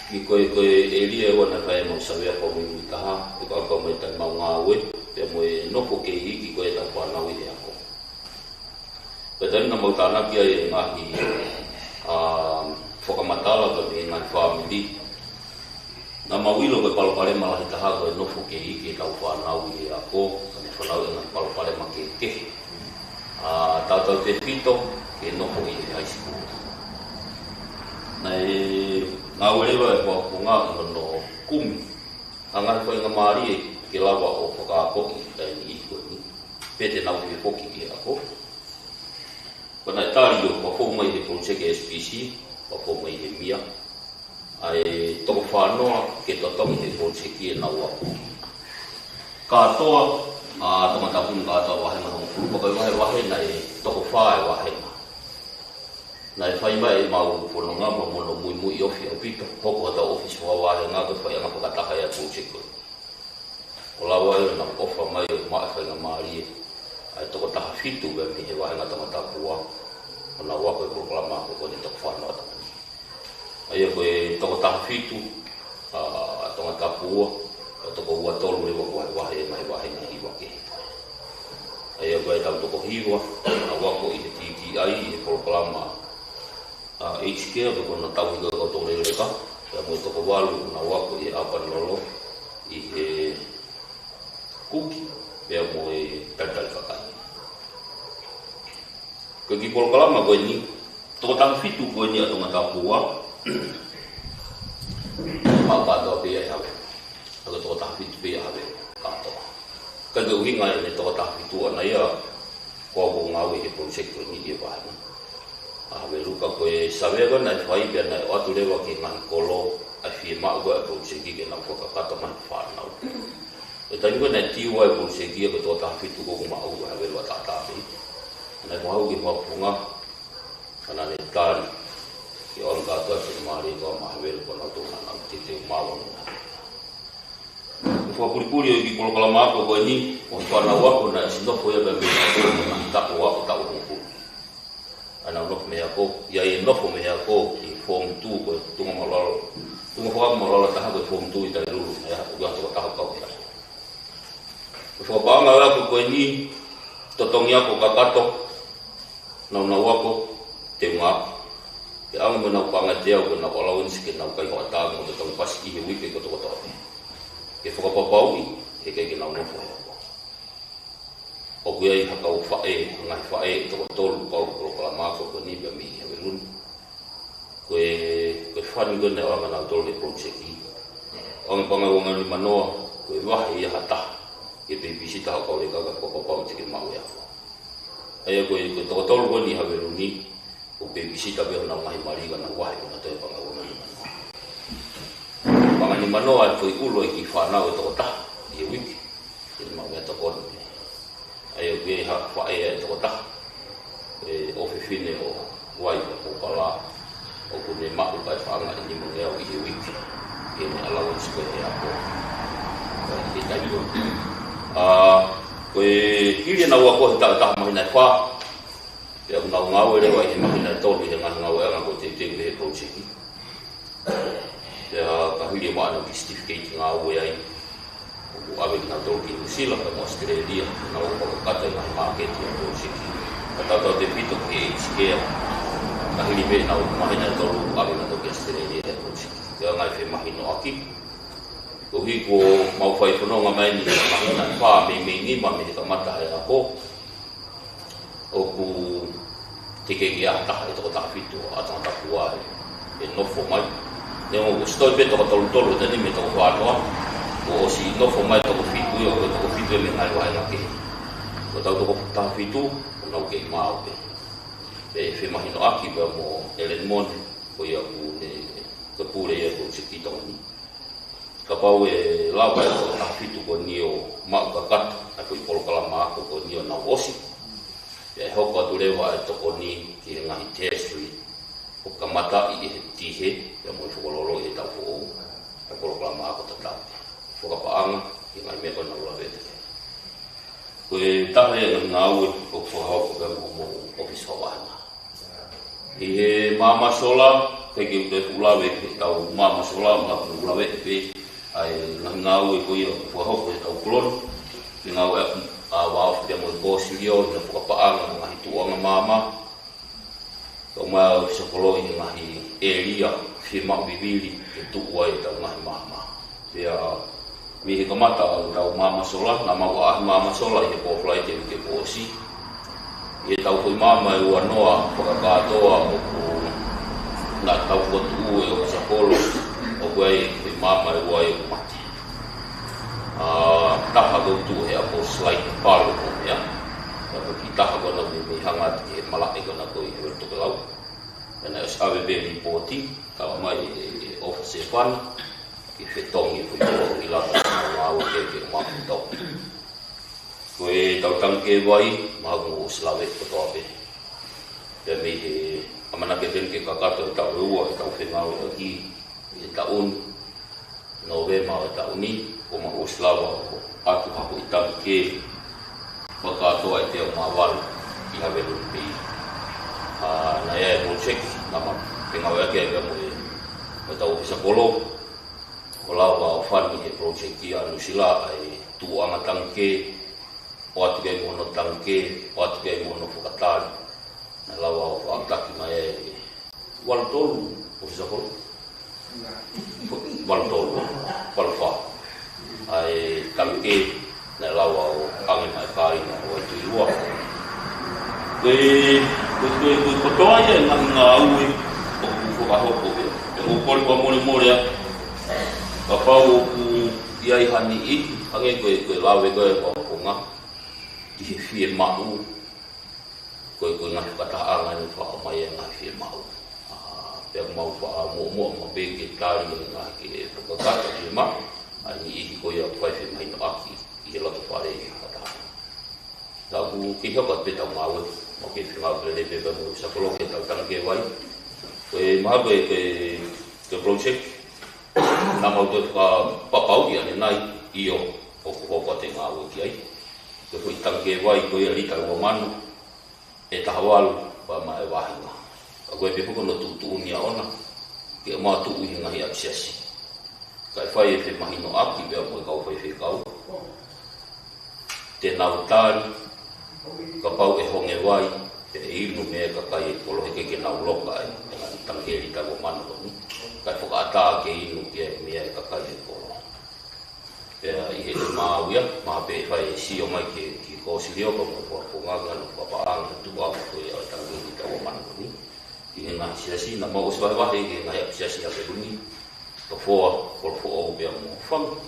Ki ko e, ko e ʻēlia ʻe ua naʻe fai ʻemau savea ko e muimui taha, ʻi he kau mai ʻetau ngāue, pea mo e nofo kei iiki ko ē ʻetau fānau ʻi he ako. Pea taimi naʻa mau tānaki ai e ngaahi, ʻa, fakamatala pea mei he ngaahi fāmili. Naʻa mau ʻilo ko e palopalema lahi taha ko e nofo kei iiki ʻetau fānau ʻi he ako, ka ne fanauʻi e ngaahi palopalema kehekehe. ʻA, tautautefito ki he nofo ʻi he high school. Naʻe ngāue leva e fakafofonga ʻi hono kumi ʻa e ngaahi faingamālie ke lava ʻo fakaakoʻi ʻa e niʻihi ko eni. Pe te nau fie foki ki he ako. Pea naʻe tali ʻo fakafou mai he project S P C, fakafou mai he mia. ʻA e toko fā noa ke totongi he project ʻenau ako. Kātoa, ʻa, Tongatapu ni kātoa vāhenga hongofulu, pea ko e vahevahe naʻe toko fā e vāhenga. Naʻe fai mai ʻemau fononga mo hono muimui ʻofi ʻaupito, hoko hotau ʻōfisi fakavāhenga ko e faiʻanga fakataha ia project ko ē. ʻO lava ai ʻo nau ʻofa mai ʻo maʻu e faingamālie ʻa e toko taha fitu pē mei he vāhenga Tongatapu ua, ʻo nau ako e polokalama ako ko eni toko fā noa taha ni. ʻA ia ko e toko taha fitu, ʻa, Tongatapu ua, ʻa e toko ua tolu leva kuo vahevahe e ngaahi vāhenga hiva kehe. ʻA ia ko ʻetau toko hiva, ʻa, nau ako ʻi he T T I, ʻi he polokalama ʻa, Aged Care, pea ko hono tauhi ko ē ʻa e kau tō leleka, pea mo e toko valu, nau ako ʻi he ʻapanilolo, ʻi he kuki, pea mo e talitali kakai. Ko e kiʻi polokalama ko eni, toko taha fitu ko eni ʻa Tongatapu ua, maʻu kātoa pē ia ʻe Havelu. Ka ko e toko taha fitu pē ia ʻa Havelu kātoa. Ka ko e ʻuhinga ʻene toko taha fitu ʻana ia, ko au ʻoku ngāue he project ko eni ʻi he vāhenga ʻa Havelu, ka ko e savea ko ē naʻe fai pea naʻe ʻoatu leva ki he ngaahi kolo ʻa e fiemaʻu ko ē ʻa e project ke nau fakakakato mai e fānau. Ko e taimi ko ē naʻe tiu ai e project ia ko e toko taha fitu ko ē ʻoku maʻu ʻe Havelu ʻataʻatā pē. Naʻe fakahū ki he fakafofonga, ka naʻa ne tali ke ʻoange kātoa e faingamālie ko ē maʻa Havelu ko ʻenau tō naʻa nau teuteu maʻu ʻa e ngaahi fakapulipuli ʻo e kiʻi polokalama ako ko eni, ʻo e fānau ako naʻe ʻosi nofo ia pea mei he ako mo e ngaahi taʻu ako, taʻu hongofulu. ʻA ʻenau nofo mei he ako, ʻi ai e nofo mei he ako ki he form two ko e tuʻunga māʻulalo. Tuʻunga fakamaʻulalo taha ko e form two ʻi Tailulu, naʻe ʻi ai ha toko taha kau he ako. Ko e fakapaʻanga ʻo e ako ko eni, totongi ako kakato, nāunau ako, teunga ako. Pea ʻoange mo ʻenau paʻanga ʻe teau ko ʻenau allowance ke nau kai hoʻatā mo totongi pasi ʻi he uike kotokotoa. Ke fakapapauʻi he ʻikai ke nau nofo he ako. ʻOku ʻi ai ha kau faʻē, ngaahi faʻē ʻe toko tolu kau polokalama ako ko eni pea mei Havelu ni. Ko e, ko e fund ko ē naʻe ʻoange ʻe nautolu he project. ʻOange paʻanga ʻe uangeau nima noa, ko e vahe ia ha taha ke babysitter ha kau lelei kae fakapapauʻi te ke maʻu e ako. ʻA ia ko e, ko e toko tolu ko eni ʻi Havelu ni, ʻoku babysitter pē honau ngaahi mali ka nau vahe ko ē nautolu e paʻanga ʻe uangeau nima noa. Paʻanga nima noa ʻa e foʻi ʻulu ʻa e kiʻi fānau ʻe toko taha ʻi he uike. Ke maʻu meʻatokoni. ʻA ia ʻoku ʻi ai ha faʻē ʻe toko taha, ʻe ʻofefine ʻo Vai, ʻo Palā, ʻoku ne maʻu kae paʻanga ʻe nima ngeau ʻi he uike. ʻI heʻene allowance ko ē he ako. Ka ʻi he taimi ko ē. ʻA, ko e hili ʻenau ako he taʻu ʻe taha māhina ʻe fā. Pea ʻoku nau ngāue leva ʻi he māhina ʻe tolu ʻi he ngaahi ngāueʻanga kuo teuteu ki he project. Pea ka hili ʻenau certificate ngāue ai, ʻoku ʻave kinautolu ki Nuʻusila pea mo ʻAositelēlia, ʻenau fakakakato e ngaahi māketi ʻa e project. Ka tautautefito ki he aged care, ka hili pē ʻenau māhina ʻe tolu ʻoku ʻave kinautolu ki ʻAositelēlia he project. Pea ngaahi femahinoʻaki, koeʻuhi kuo mau fai fononga mai eni he māhina ʻe fā mei, mei nima mei he kamata e ako, ʻoku teʻeki ke ʻi ai ha taha ʻi he toko taha fitu ʻa e tangata kuo ʻi ai ʻe nofo mai. Neongo ʻoku ʻosi toe pē toko tolu tolu ʻi he taimi ni mei he toko fā noa. Kuo ʻosi nofo mai toko fitu ia, ʻoku toko fitu ia mei he ngaahi vahenga kehe. Ko ʻetau toko taha fitu, ʻoku nau kei maʻu pē. Pea ʻi he femahinoʻaki pea mo Ellen Mone, ko ia ʻoku ne, ko e pule ia ʻo e project ʻi Tonga ni. Kapau ʻe lava e toko taha fitu ko eni ʻo maʻu kakato ʻa e foʻi polokalama ako ko eni ʻo nau ʻosi, pea ʻe hoko atu leva e tokoni ki he ngaahi tertiary ʻo kamataʻi ʻi he tihe, pea mo e fokololo ʻi he taʻu foʻou, ʻa e polokalama ako tatau. Fakapaʻanga ki he ngaahi meʻa ko ē ʻoku nau lave atu ki ai. Ko e taha ia e ngāue ʻoku fakahoko pea mo, mo e ʻōfisi fakavahenga. ʻI he maama sola, ʻikai ke u toe fuʻu lave ki heʻetau maama sola, ka u fuʻu lave pē ʻa e ngaahi ngāue ko ia ʻoku fakahoko ʻe heʻetau koloni. Ke ngāueʻaki ʻa e vāofi pea mo e kōsilio, ʻi he fakapaʻanga ʻo e ngaahi tuʻuʻanga maama. Kau mai ʻa e ʻōfisa kolo ʻi he ngaahi ʻēlia fiemaʻu vivili ke tuʻu ai ʻetau ngaahi maama. Pea mei he kamata ʻo ʻetau maama sola, naʻa mau ʻaʻahi maama sola ʻi he pō Falaite uike kuo ʻosi. ʻI heʻetau foʻi maama ʻe ua noa fakakātoa ʻoku naʻa tau fokotuʻu e ʻōfisa kolo, ʻoku ʻi ai e foʻi maama ʻe ua ia ʻoku mate. ʻA, taha ʻoku tuʻu he ʻaho slide palo ko ia. Ka ko e kiʻi taha ko ena mei, mei he hanga atu ki he malaʻe ko ena ko ē ʻi he Tokelau. Pea naʻe ʻosi ʻave pē lipooti, tala mai ʻe, ʻe ʻōfisa Sefani, ke fetongi e foʻi kolo ʻi lalo ʻo ngāue ke, ke mapu tau. Ko ʻetau tangikē vai, mahalo kuo ʻosi lave kotoa pē. Pea mei he ʻamanaki ʻe teni ke kakato e taʻu ʻe ua ʻetau fengāueʻaki ʻi he taʻu ni, Nōvema ʻo e taʻu ni, kuo mau ʻosi lava ʻo ʻatu ha foʻi tangikē fakakātoa ʻe teau mā valu ʻi Havelupe. ʻA, naʻe ʻi ai e project, naʻa mau fengāueʻaki ai pea mo e, mo ʻetau ʻōfisa kolo, ʻo lava ʻo fani he project ʻa Nuʻusila ʻa e tuʻuʻanga tangikē, ʻoatu ki ai mo hono tangikē, ʻoatu ki ai mo hono fakatali. Naʻe lava ʻo fakaʻautaki mai e valu tolu, ʻōfisa kolo? Valu tolu, valu fā. ʻA e tangikē, naʻe lava ʻo ʻange mai kāinga ʻo e Tuʻi Lua. Ko e, ko e, ko e, ko e kotoa ia e ngaahi ngāue ʻoku fakahoko pē. Pea ʻoku ou kole fakamolemole atu. Kapau ʻoku ʻi ai ha niʻihi, hangē ko e, ko e lave ko ē ʻa e konga, ʻi he fiemaʻu, ko e, ko e ngaahi fakatahaʻanga ʻoku faʻo mai e ngaahi fiemaʻu. ʻA, pea mau faʻa muʻomuʻa maʻu pē ke tali e ngaahi ke fakakakato fiemaʻu ʻa e niʻihi ko ia ʻoku fai femahinoʻaki ʻi he loto fale ʻi he fakatahaʻanga. Ka ʻoku kei hoko atu pē ʻetau ngāue, mau kei fengāueʻaki lelei pē pea mo e ʻōfisa kolo ki heʻetau tangikē vai. Ko e mahalo ko e, ko e, ko e project, naʻa mau toe fakapapauʻi ʻanenai, ʻio, ʻoku hoko atu e ngāue ki ai. Ko e foʻi tangikē vai ko ia lita ua mano, ʻe taha valu, pea maʻa e vahenga. Ka ko e pē foki hono tuʻutuʻuni ʻoʻona, ke mau tuʻu ʻi he ngaahi ʻapisiasi. Kae fai e femahinoʻaki pea mo e kau faifekau. Te nau tali, kapau ʻe honge vai, ʻe inu mei ai e kakai e kolo, heʻikai ke nau loka e, e ngaahi tangikē lita ua mano ko eni. Kae fakaʻatā ke inu ki ai mei ai e kakai e kolo. Pea ʻi he mau ia, mahalo pē ʻe fai e sio mai ki he, ki he kōsilio, ko e mau fakafofonga ki hano fakapaʻanga, tuʻuʻanga ko ia ʻo e tangikē lita ua mano ko eni. ʻI he ngaahi siasi, naʻa mau ʻosi vahevahe ki he ngaahi ʻapisiasi ʻa Peluni, Tofoa, Kolofoʻou pea mo Fanga.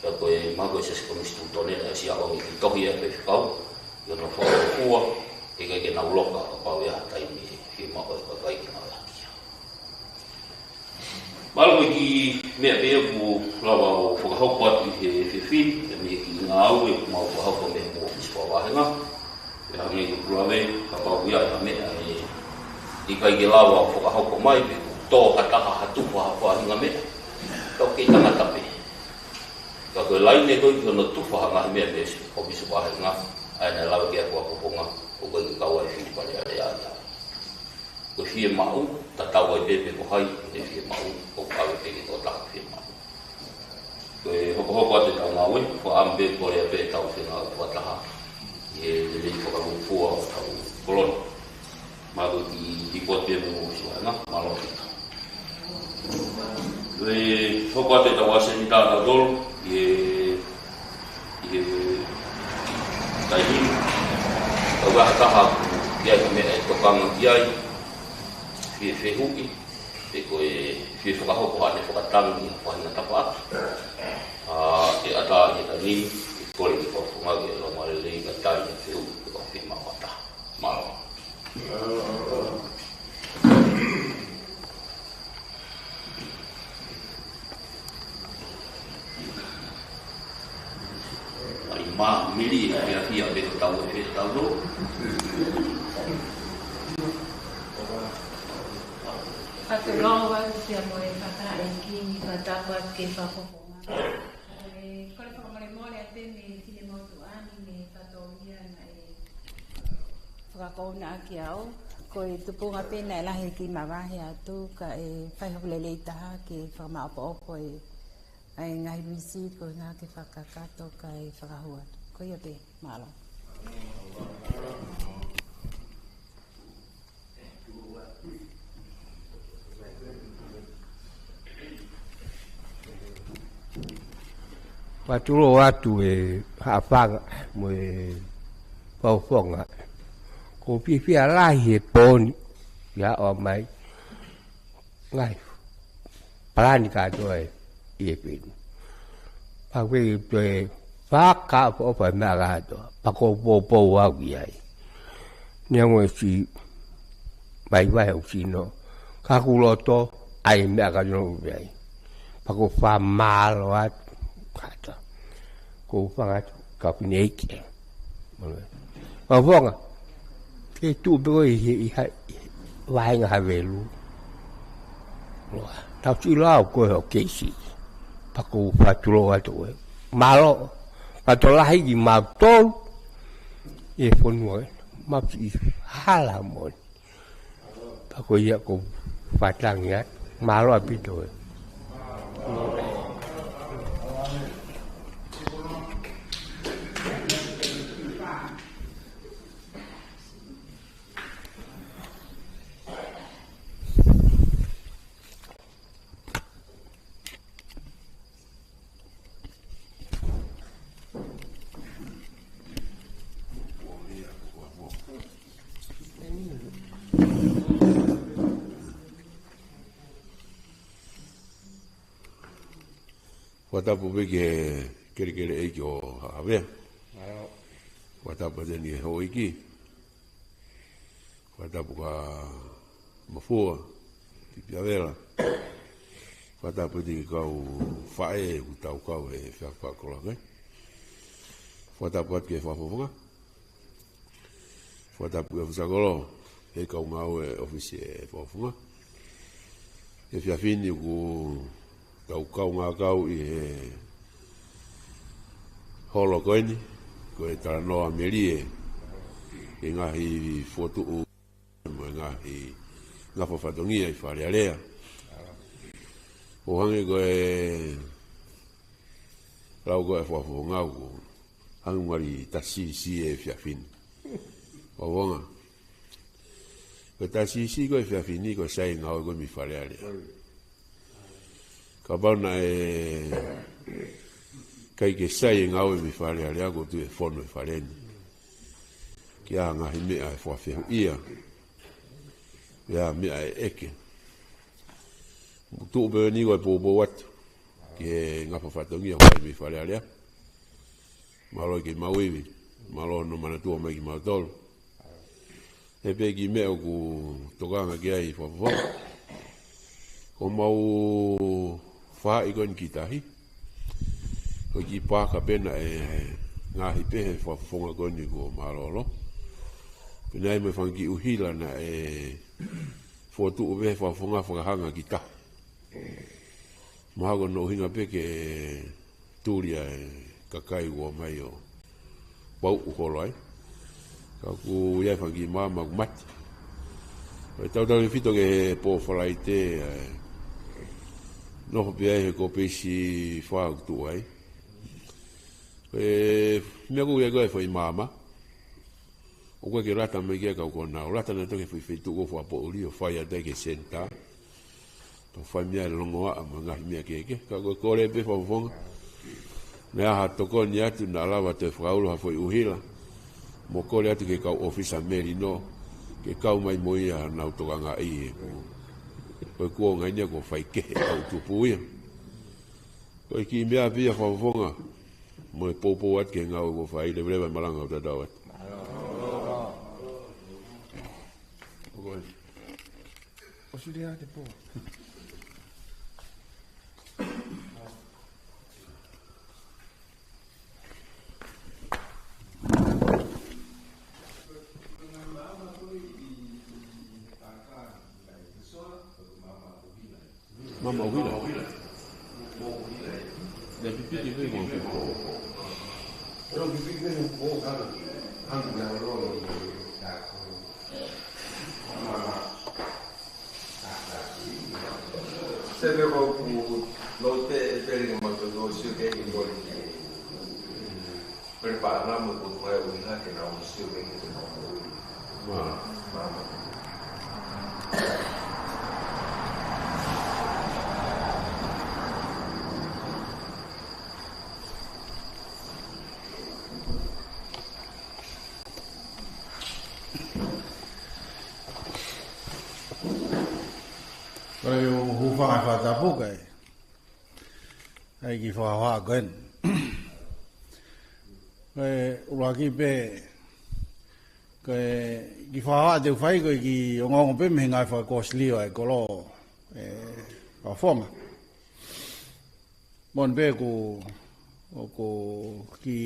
Pea ko e mahalo ko e Siasi Konisitūtone naʻe ʻosi ʻaonga ki he tohi ʻa e faifekau, ʻi hono fakahōifua, heʻikai ke nau loka kapau ʻe ʻi ai ha taimi ʻe fiemaʻu ai e kakai ke nau ʻalu ki ai. Mahalo ko e kiʻi meʻa pē ia ʻoku lava ʻo fakahoko atu ʻi he efiafi ni, ʻa e meʻa ki he ngāue ʻoku mau fakahoko mei he ʻōfisi fakavahenga. Pea hangē ko ʻeku lave, kapau ʻoku ʻi ai ha meʻa ʻe ʻIkai ke lava ʻo fakahoko mai pe ʻoku tō ha taha ha tufa ha faʻahinga meʻa. Ka ʻoku kei tangata pē. Ka ko e laine ko ē ki hono tufa ha ngaahi meʻa mei he Komisi Faʻahinga, ʻa ia naʻe lave ki ai ʻa e fakafofonga, ʻoku ʻikai ke kau ai e fili Fale Alea ia. Ko e fiemaʻu, tatau ai pē pe ko hai ʻoku ne fiemaʻu, ʻoku ʻave pē ki he tokotaha fiemaʻu. Ko e hokohoko atu ʻetau ngāue, fakaʻamu pē kole pē ʻetau fengāueʻaki fakataha ʻi he lelei fakalūkufua ʻo hotau kolo ni. Mālō ki he lipoti ʻa e Komisi Faʻahinga, mālō ʻaupito. Ko e hoko atu ʻetau ʻasenita ʻatautolu ʻi he, ʻi he taimi ni, ka ʻoku ʻi ai ha taha ʻoku ʻi ai ha meʻa ʻe tokanga ki ai, fie fehuʻi, pe ko e fie fakahoko haʻane fakatangi ha faʻahinga tafaʻaki. ʻA, ʻe ʻatā ʻi he taimi ni, ʻe kole ki he fakafofonga ke ʻalu mai lelei kae tali ha fehuʻi pe ko ha fiemaʻu ʻa ha taha. Mālō. ʻAi mā, Mili, ʻe fiefia pē ko tau ʻe fie tau lō. Fakatulou atu kia moe fakaʻeiki ni, fakatapu atu ki he fakafofonga. Ko e kole fakamolemole atu mei he finemotuʻa ni mei Fatoia naʻe fakakounaʻaki au. Ko e tupunga pē naʻe lahi e kiʻi mavahe atu kae fai hoku lelei taha ke fakamaʻopoʻopo e, ʻa e ngaahi receipt ko e ʻuhinga ke fakakakato kae fakahū atu. Ko ia pē, mālō. Fakatulou atu e Haʻafanga mo e fakafofonga. ʻOku ou fiefia lahi he pō ni ʻi he ʻomai ngaahi palani kātoa ʻi he peni. Pea ʻoku ou toe fakaʻofoʻofa e meʻa kātoa, pea ʻoku ou poupou au ki ai. Neongo e siʻi vaivai ʻoku sino, ka ʻoku ou loto ʻai e meʻa kātoa ʻoku ʻi ai. Pea ʻoku ou fakamālō atu kātoa. ʻOku ou fakaʻatu ka pine ike. Fakafofonga, ke tuʻu pē koe ʻi he, ʻi ha, ʻi he vahenga Havelu. Tau sio lau ko e ʻo keisi. Pea ʻoku ou fakatulou atu koe. Mālō, fakatokolahi kimautolu ʻi he fonua, mau siʻi hala moʻoni. Pea ko ia ʻoku ou fakatangi atu. Mālō ʻaupito ē. Fakatapu pē ki he kelekele ʻeiki ʻo Haʻavea. Fakatapu atu ki he houʻeiki. Fakatapu kia Mafua, Pipiavela. Fakatapu atu ki he kau faʻē ʻoku tau kau he fefakakoloa. Fakatapu atu ki he fakafofonga. Fakatapu ki he ʻofisa kolo, he kau ngāue ʻofisi ʻo e fakafofonga. He efiafi ni ʻoku tau kaungā kau ʻi he holo ko eni, ko e talanoa melie, ʻi he ngaahi fokotuʻu, mo e ngaahi ngafa fatongia ʻi Fale Alea. ʻO hangē ko e lau ko e fakafofonga ʻoku hangē ngali tasi si e efiafi ni. Fakafofonga. Ko e tasi si ko e efiafi ni ko e sai e ngāue ko e mei Fale Alea. Kapau naʻe ʻikai ke sai e ngāue mei Fale Alea ʻoku ou tui ʻe fonu e fale ni. Ki ha ngaahi meʻa ʻe fakafehuʻia. Ki ha meʻa ʻe ʻeke. Tuʻu pē eni ko e poupou atu ki he ngafa fatongia ʻoku fai mei Fale Alea. Mālō e kiʻi maʻu ivi, mālō hono manatua mai kimautolu. He pē kiʻi meʻa ʻoku tokanga ki ai fakafofonga. Ko homau faʻahi ko eni ki tahi. Ko e kiʻi pāka pē naʻe ngaohi pē he fakafofonga ko eni kuo mālōlō. Pea naʻe ʻi ai mo e fanga kiʻi ʻuhila naʻe fokotuʻu pē ʻe he fakafofonga fakahanga ki tahi. Mahalo ko hono ʻuhinga pē ke tuli ʻa e kakai ʻo ō mai ʻo pauʻu holo ai. Ka ʻoku ʻi ai e fanga kiʻi maama ʻoku mate. ʻOku tautautefito ki he pō Falaite, ʻa e nofo pē ai he kōpeisi fā ʻoku tuʻu ai. Ko e meʻa ʻoku ʻi ai ko e foʻi maama. ʻOku ʻikai ke lata mai ki ai e kau konau, lata nautolu ki he foʻi feituʻu ʻoku fakapoʻuli ʻo fai atu ai ki he senitā. Tau fai mei ai e longoaʻa mo e ngaahi meʻa kehekehe, ka ko e kole pē fakafofonga. Naʻe ʻi ai ha tokoni atu naʻa lava ʻo toe fakaulu ha foʻi ʻuhila. Mo kole atu ki he kau ʻōfisa Melino, ke kau mai mo ia ʻo nau tokangaʻi e kuo. Ko e kuonga eni ia kuo fai kehe ʻa e kau tupu ia. Ko e kiʻi meʻa pē ia fakafofonga. Mo e poupou atu ki he ngāue kuo fai, leveleva e malanga ʻo tatau atu. ʻOsi lea te pō. Maama ʻuhila. Naʻe pipiki pē mo pipiki. Sebe ko ku lo te pele ko ma to do sio ke i boli. Pele pa na mo ko ko e ui na ke na o sio ke ke mo. Ma. Ma. Ko e hūfanga he fakatapu kae ʻai ke fakahoa ko eni. Ko e ʻuluaki pē, ko e kiʻi fakahoa te u fai ko e kiʻi ongoongo pē mei he ngāue fakakōsilio ʻa e kolo, ē, fakafofonga. Moʻoni pē ʻoku, ʻoku kiʻi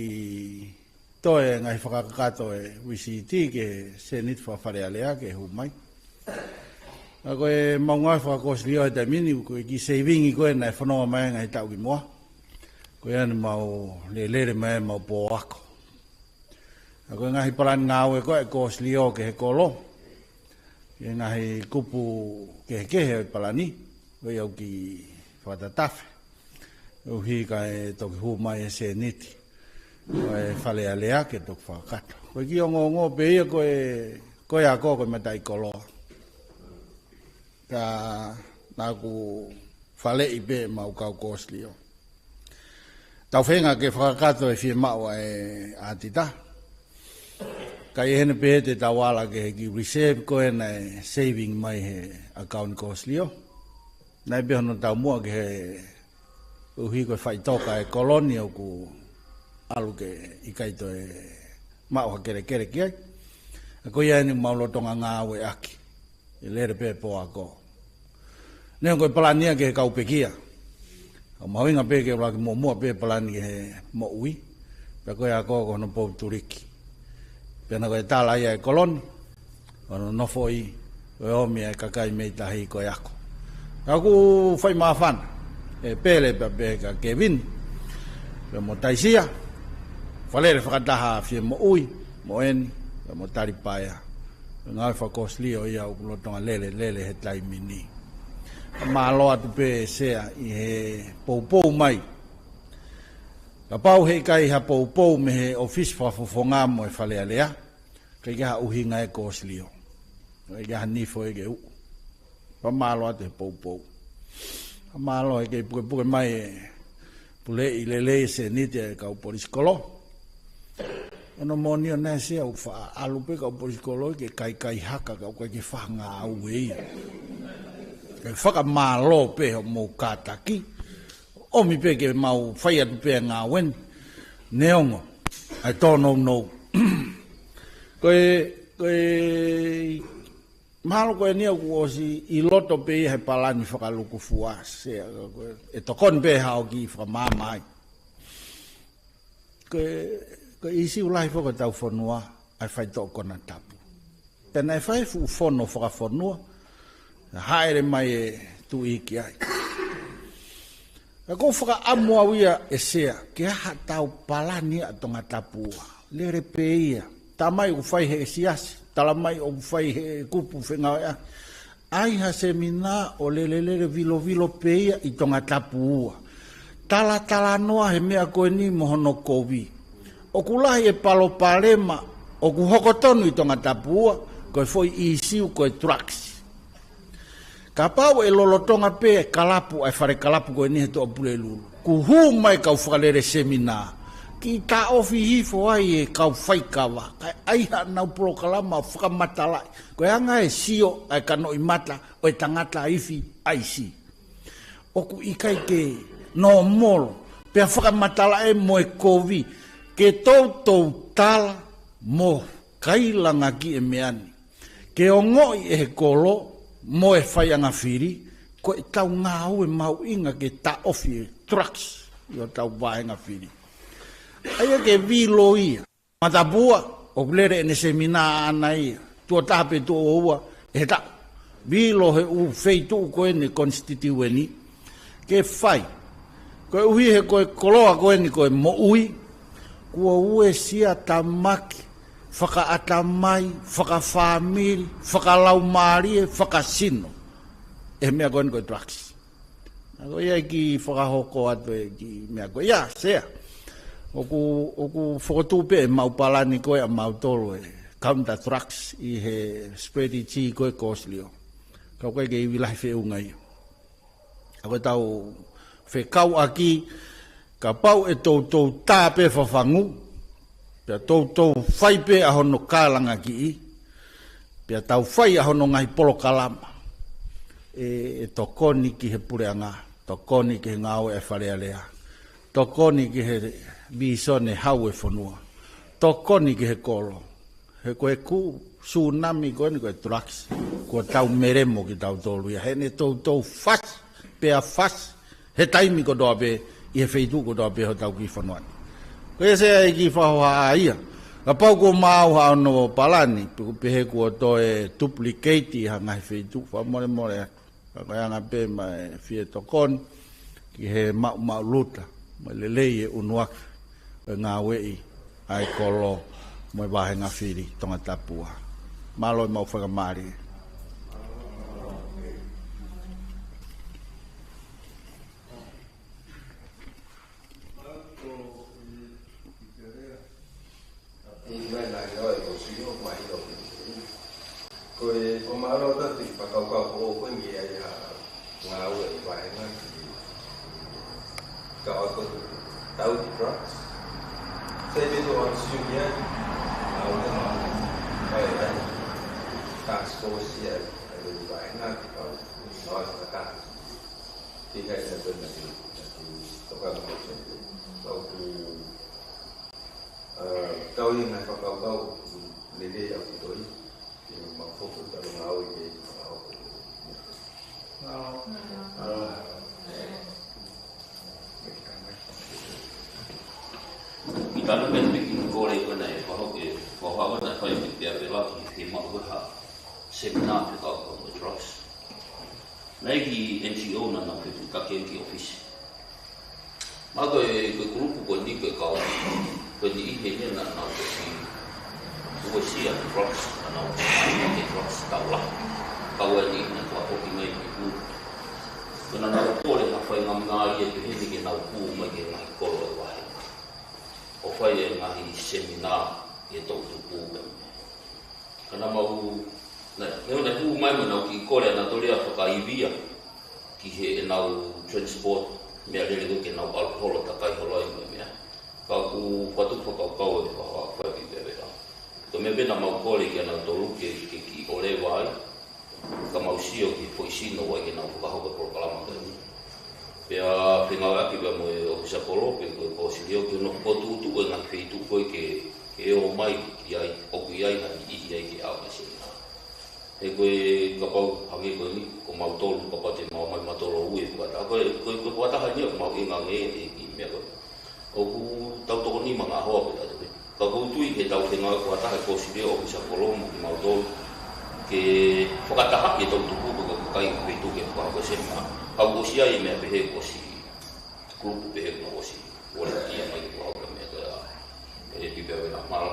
toe ngaahi fakakakato ʻa e V C T ki he Seniti Faka-Fale Alea ke hū mai. ʻA ko e mau ngāue fakakōsilio he taimi ni, ko e kiʻi seivingi ko ē naʻe fononga mai ngaahi taʻu kimuʻa. Ko ia naʻa mau lele mai mau pō ako. ʻA ko e ngaahi palani ngāue ko ē kōsilio ki he kolo. Ki he ngaahi kupu kehekehe ʻo e palani. Ko ia ʻoku kiʻi fakatatafe. ʻUhi kae toki hū mai e Seniti ʻo e Fale Alea ke toki fakakakato. Ko e kiʻi ongoongo pē ia ko e, ko e ako ko e mataʻikoloa. Ka naʻa ku faleʻi pē mau kau kōsilio. Tau feinga ke fakakakato e fiemaʻu ʻa e ʻātita. Ka ʻi heʻene pehē te tau ala ki he kiʻi reserve ko ē naʻe saving mai he ʻakauni kōsilio. Naʻe pē hono taumuʻa ki he ʻuhi ko e faʻitoka e kolo ni ʻoku ʻalu ke ʻikai toe maʻu ha kelekele ki ai. ʻA ko ia eni mau lolotonga ngāueʻaki. ʻE lele pē pō ako. Neongo ko e palani ia ki he kau pekia. ʻOku mahuʻinga pē ke ʻuluaki muʻomuʻa pē palani ki he moʻui. Pea ko e ako ko hono pou tuliki. Pea naʻa ko e tala ia e kolo ni. Ko hono nofoʻi, ko e ʻomi e kakai mei tahi ko e ako. Ka ʻoku fai māfana, ʻe pele pea pehē kia Kevin, pea mo Taisia, fakalele fakataha Fiemoʻui, mo eni, pea mo Talipaea. Ngāue fakakōsilio ia ʻoku lolotonga lele, lele he taimi ni. Mālō atu pē Sea ʻi he poupou mai. Kapau heʻikai ha poupou mei he ʻōfisi fakafofonga mo e Fale Alea. ʻIkai ke ha ʻuhinga e kōsilio. ʻIkai ke ha nifo ʻe ke uʻu. Pea mālō atu he poupou. Pea mālō he kei pukepuke mai e puleʻi lelei e Seniti e kau polisi kolo. Ono moʻoni ʻo naʻe Sea ʻoku faʻa ʻalu pē kau polisi kolo ke kaikai haka ka ʻoku ʻikai ke faʻa ngāue ia. Kae fakamālō pē hoʻomou kātaki. ʻOmi pē ke mau fai atu pē ngāue ni. Neongo. ʻA e tōnounou. Ko e, ko e, mahalo ko eni ia kuo ʻosi ʻi loto pē ia he palani fakalukufua Sea, ko e, ʻe tokoni pē haʻo kiʻi fakamaama ai. Ko e, ko e ʻīsiu lahi foki ʻo e tau fonua, ʻa e faitoʻo konatapu. Pea naʻe fai fuʻu fono fakafonua, naʻe hāʻele mai e Tuʻi ki ai. Ka ʻoku ou fakaʻamu au ia ʻe Sea, ke ʻai haʻatau palani ʻa Tongatapu ua. Lele pē ia. Talamai ʻoku fai he siasi, talamai ʻoku fai he kupu fengāueʻaki. ʻAi ha seminā ʻo lele lele vilovilo pē ia ʻi Tongatapu ua. Talatalanoa he meʻa ko eni mo hono kovi. ʻOku lahi e palopalema ʻoku hoko tonu ʻi Tongatapu ua, ko e foʻi ʻīsiu ko e drugs. Kapau ʻe lolotonga pē e kalapu, ʻa e fale kalapu ko eni he Toʻa Pulelulu, kuo hū mai kau fakalele seminā, kiʻi taʻofi hifo ai e kau faikava, kae ʻai haʻanau polokalama ʻo fakamatalaʻi. Ko e anga e sio ʻa e kanoʻi mata ʻo e tangata ifi ʻaisi. ʻOku ʻikai ke nōmolo, pea fakamatalaʻi mo e kovi, ke toutou tala mo kailanga ki he meʻa ni. Ke ongoʻi ʻe he kolo mo e faiʻanga fili, ko ʻetau ngāue mahuʻinga ke taʻofi e drugs ʻi hotau vāhenga fili. ʻA ia ke vilo ia. Tongatapu ua, ʻoku lele ʻene seminā ʻaʻana ia. Tuʻo taha pe tuʻo ua ʻi he taʻu. Vilo he ʻū feituʻu ko eni konisititiueni. Ke fai. Koeʻuhi he ko e koloa ko eni ko e moʻui. Kuo uesia tamaki, fakaʻatamai, fakafāmili, fakalaumālie, fakasino. ʻE he meʻa ko eni ko e drugs. Ko ia e kiʻi fakahoko atu e kiʻi meʻa ko ia, Sea. ʻOku, ʻoku fokotuʻu pē ʻemau palani ko ē ʻamautolu e counter drugs ʻi he strategy ko ē ko Silio. Ka ʻoku ʻikai ke ivi lahi feʻunga ia. ʻA ko ʻetau fekauʻaki, kapau ʻe toutou tā pē fafangu, pea toutou fai pē ʻa hono kālangakiʻi, pea tau fai ʻa hono ngaahi polokalama. ʻE, ʻe tokoni ki he puleʻanga, tokoni ki he ngāue ʻa e Fale Alea, tokoni ki he vīsone hau e fonua, tokoni ki he kolo. He ko e kū sūnami ko eni ko e drugs, kuo tau melemo kitautolu ia. He ne toutou fasi, pea fasi, he taimi kotoa pē, ʻi he feituʻu kotoa pē hotau kiʻi fonua ni. Ko ia Sea e kiʻi fakahohaʻa ia. Kapau kuo maau haʻo palani, pe, pehē kuo toe duplicate ʻi ha ngaahi feituʻu, fakamolemole. Ka ko e anga pē mai e fie tokoni ki he maʻumaʻuluta, mo e lelei e ʻunuaki ʻo e ngāueʻi ʻa e kolo mo e vāhenga fili Tongatapu ua. Mālō e mau fakamālie. Ina na ino e ko sio mai ino. Ko e, ko mālō atu e fakakaukau ko ē ko e meʻa ia ngāue ʻi vāhenga ki ka o ko tau ki drugs. Sai pē tō atu sio ki ai. Ngāue na mai ai. Task force ia ʻi vāhenga ki kau. Ngāue fakataha. Ki kai sa pē na ki, na ki toka na ko se. Kau ku Ā, kau ia ngaahi fakakaukau lelei ʻaupito ia. Ke mau foki atu ngāue ke fakahoko. ʻI tanu pē piki kole ko ena e fakahoko e fakahoko na fai ki pea pela ki he maʻu ha seminā pe kau kau mo drugs. Naʻe ʻi ai e kiʻi N G O naʻa nau fepikaki ki ʻōfisi. Ma ko e, ko e kulupu ko eni ko e kau, ko e niʻihi eni naʻa nau toki uesia drugs, naʻa nau toki drugs taula. Kau eni naʻa nau toki mai ki kulupu. Ko naʻa nau kole ha faingamālie pehē ni ke nau kū mai ki he ngaahi kolo ʻo e vāhenga. ʻO fai e ngaahi seminā ʻi he toʻutupu pē. Ka naʻa mau, naʻe, naʻe, naʻe hū mai mo ʻenau kiʻi kole ʻanautolu ia fakaivia ki heʻenau transport, meʻalele ko ē ke nau ʻalu holo takai holo ai mo e meʻa. Ka ʻoku ou fakatupu fakakaukau e fakafai ki pea pea. Ko e meʻa pē naʻa mau kole kia nautolu ke, ke kiʻi ʻoleva ai, ka mau sio ki he foʻi sino ʻoku ʻai ke nau fakahoko e polokalama ko eni. Pea fengāueʻaki pea mo e ʻōfisa kolo pe ko e kōsilio ke nau fokotuʻutuʻu e ngaahi feituʻu ko ē ke, ke ō mai ki ai, ʻoku ʻi ai ha niʻihi ai ke ʻaonga seminā. He ko e kapau hangē ko eni, ko mautolu, kapau te mau ō mai mautolu ʻo ui e fakataha. Ko e, ko e, ko e fakataha eni ʻoku mau ʻinga ange e kiʻi meʻa ko ē. ʻOku tau toko nima ngaahi hoa pē ʻatu pē. Ka ʻoku ou tui ke tau fengāueʻaki fakataha e kōsilio, ʻōfisa kolo mo kimautolu. ke fakatahaʻi e toʻutupu ko e kakai ʻoku feituʻu ke fakahoko e seminar. Ka ʻoku ʻosi ʻi ai e meʻa pehē kuo ʻosi, kulupu pehē kuo ʻosi volunteer mai ke fakahoko e meʻa ko ia. ʻE Pipi Avena, mālō.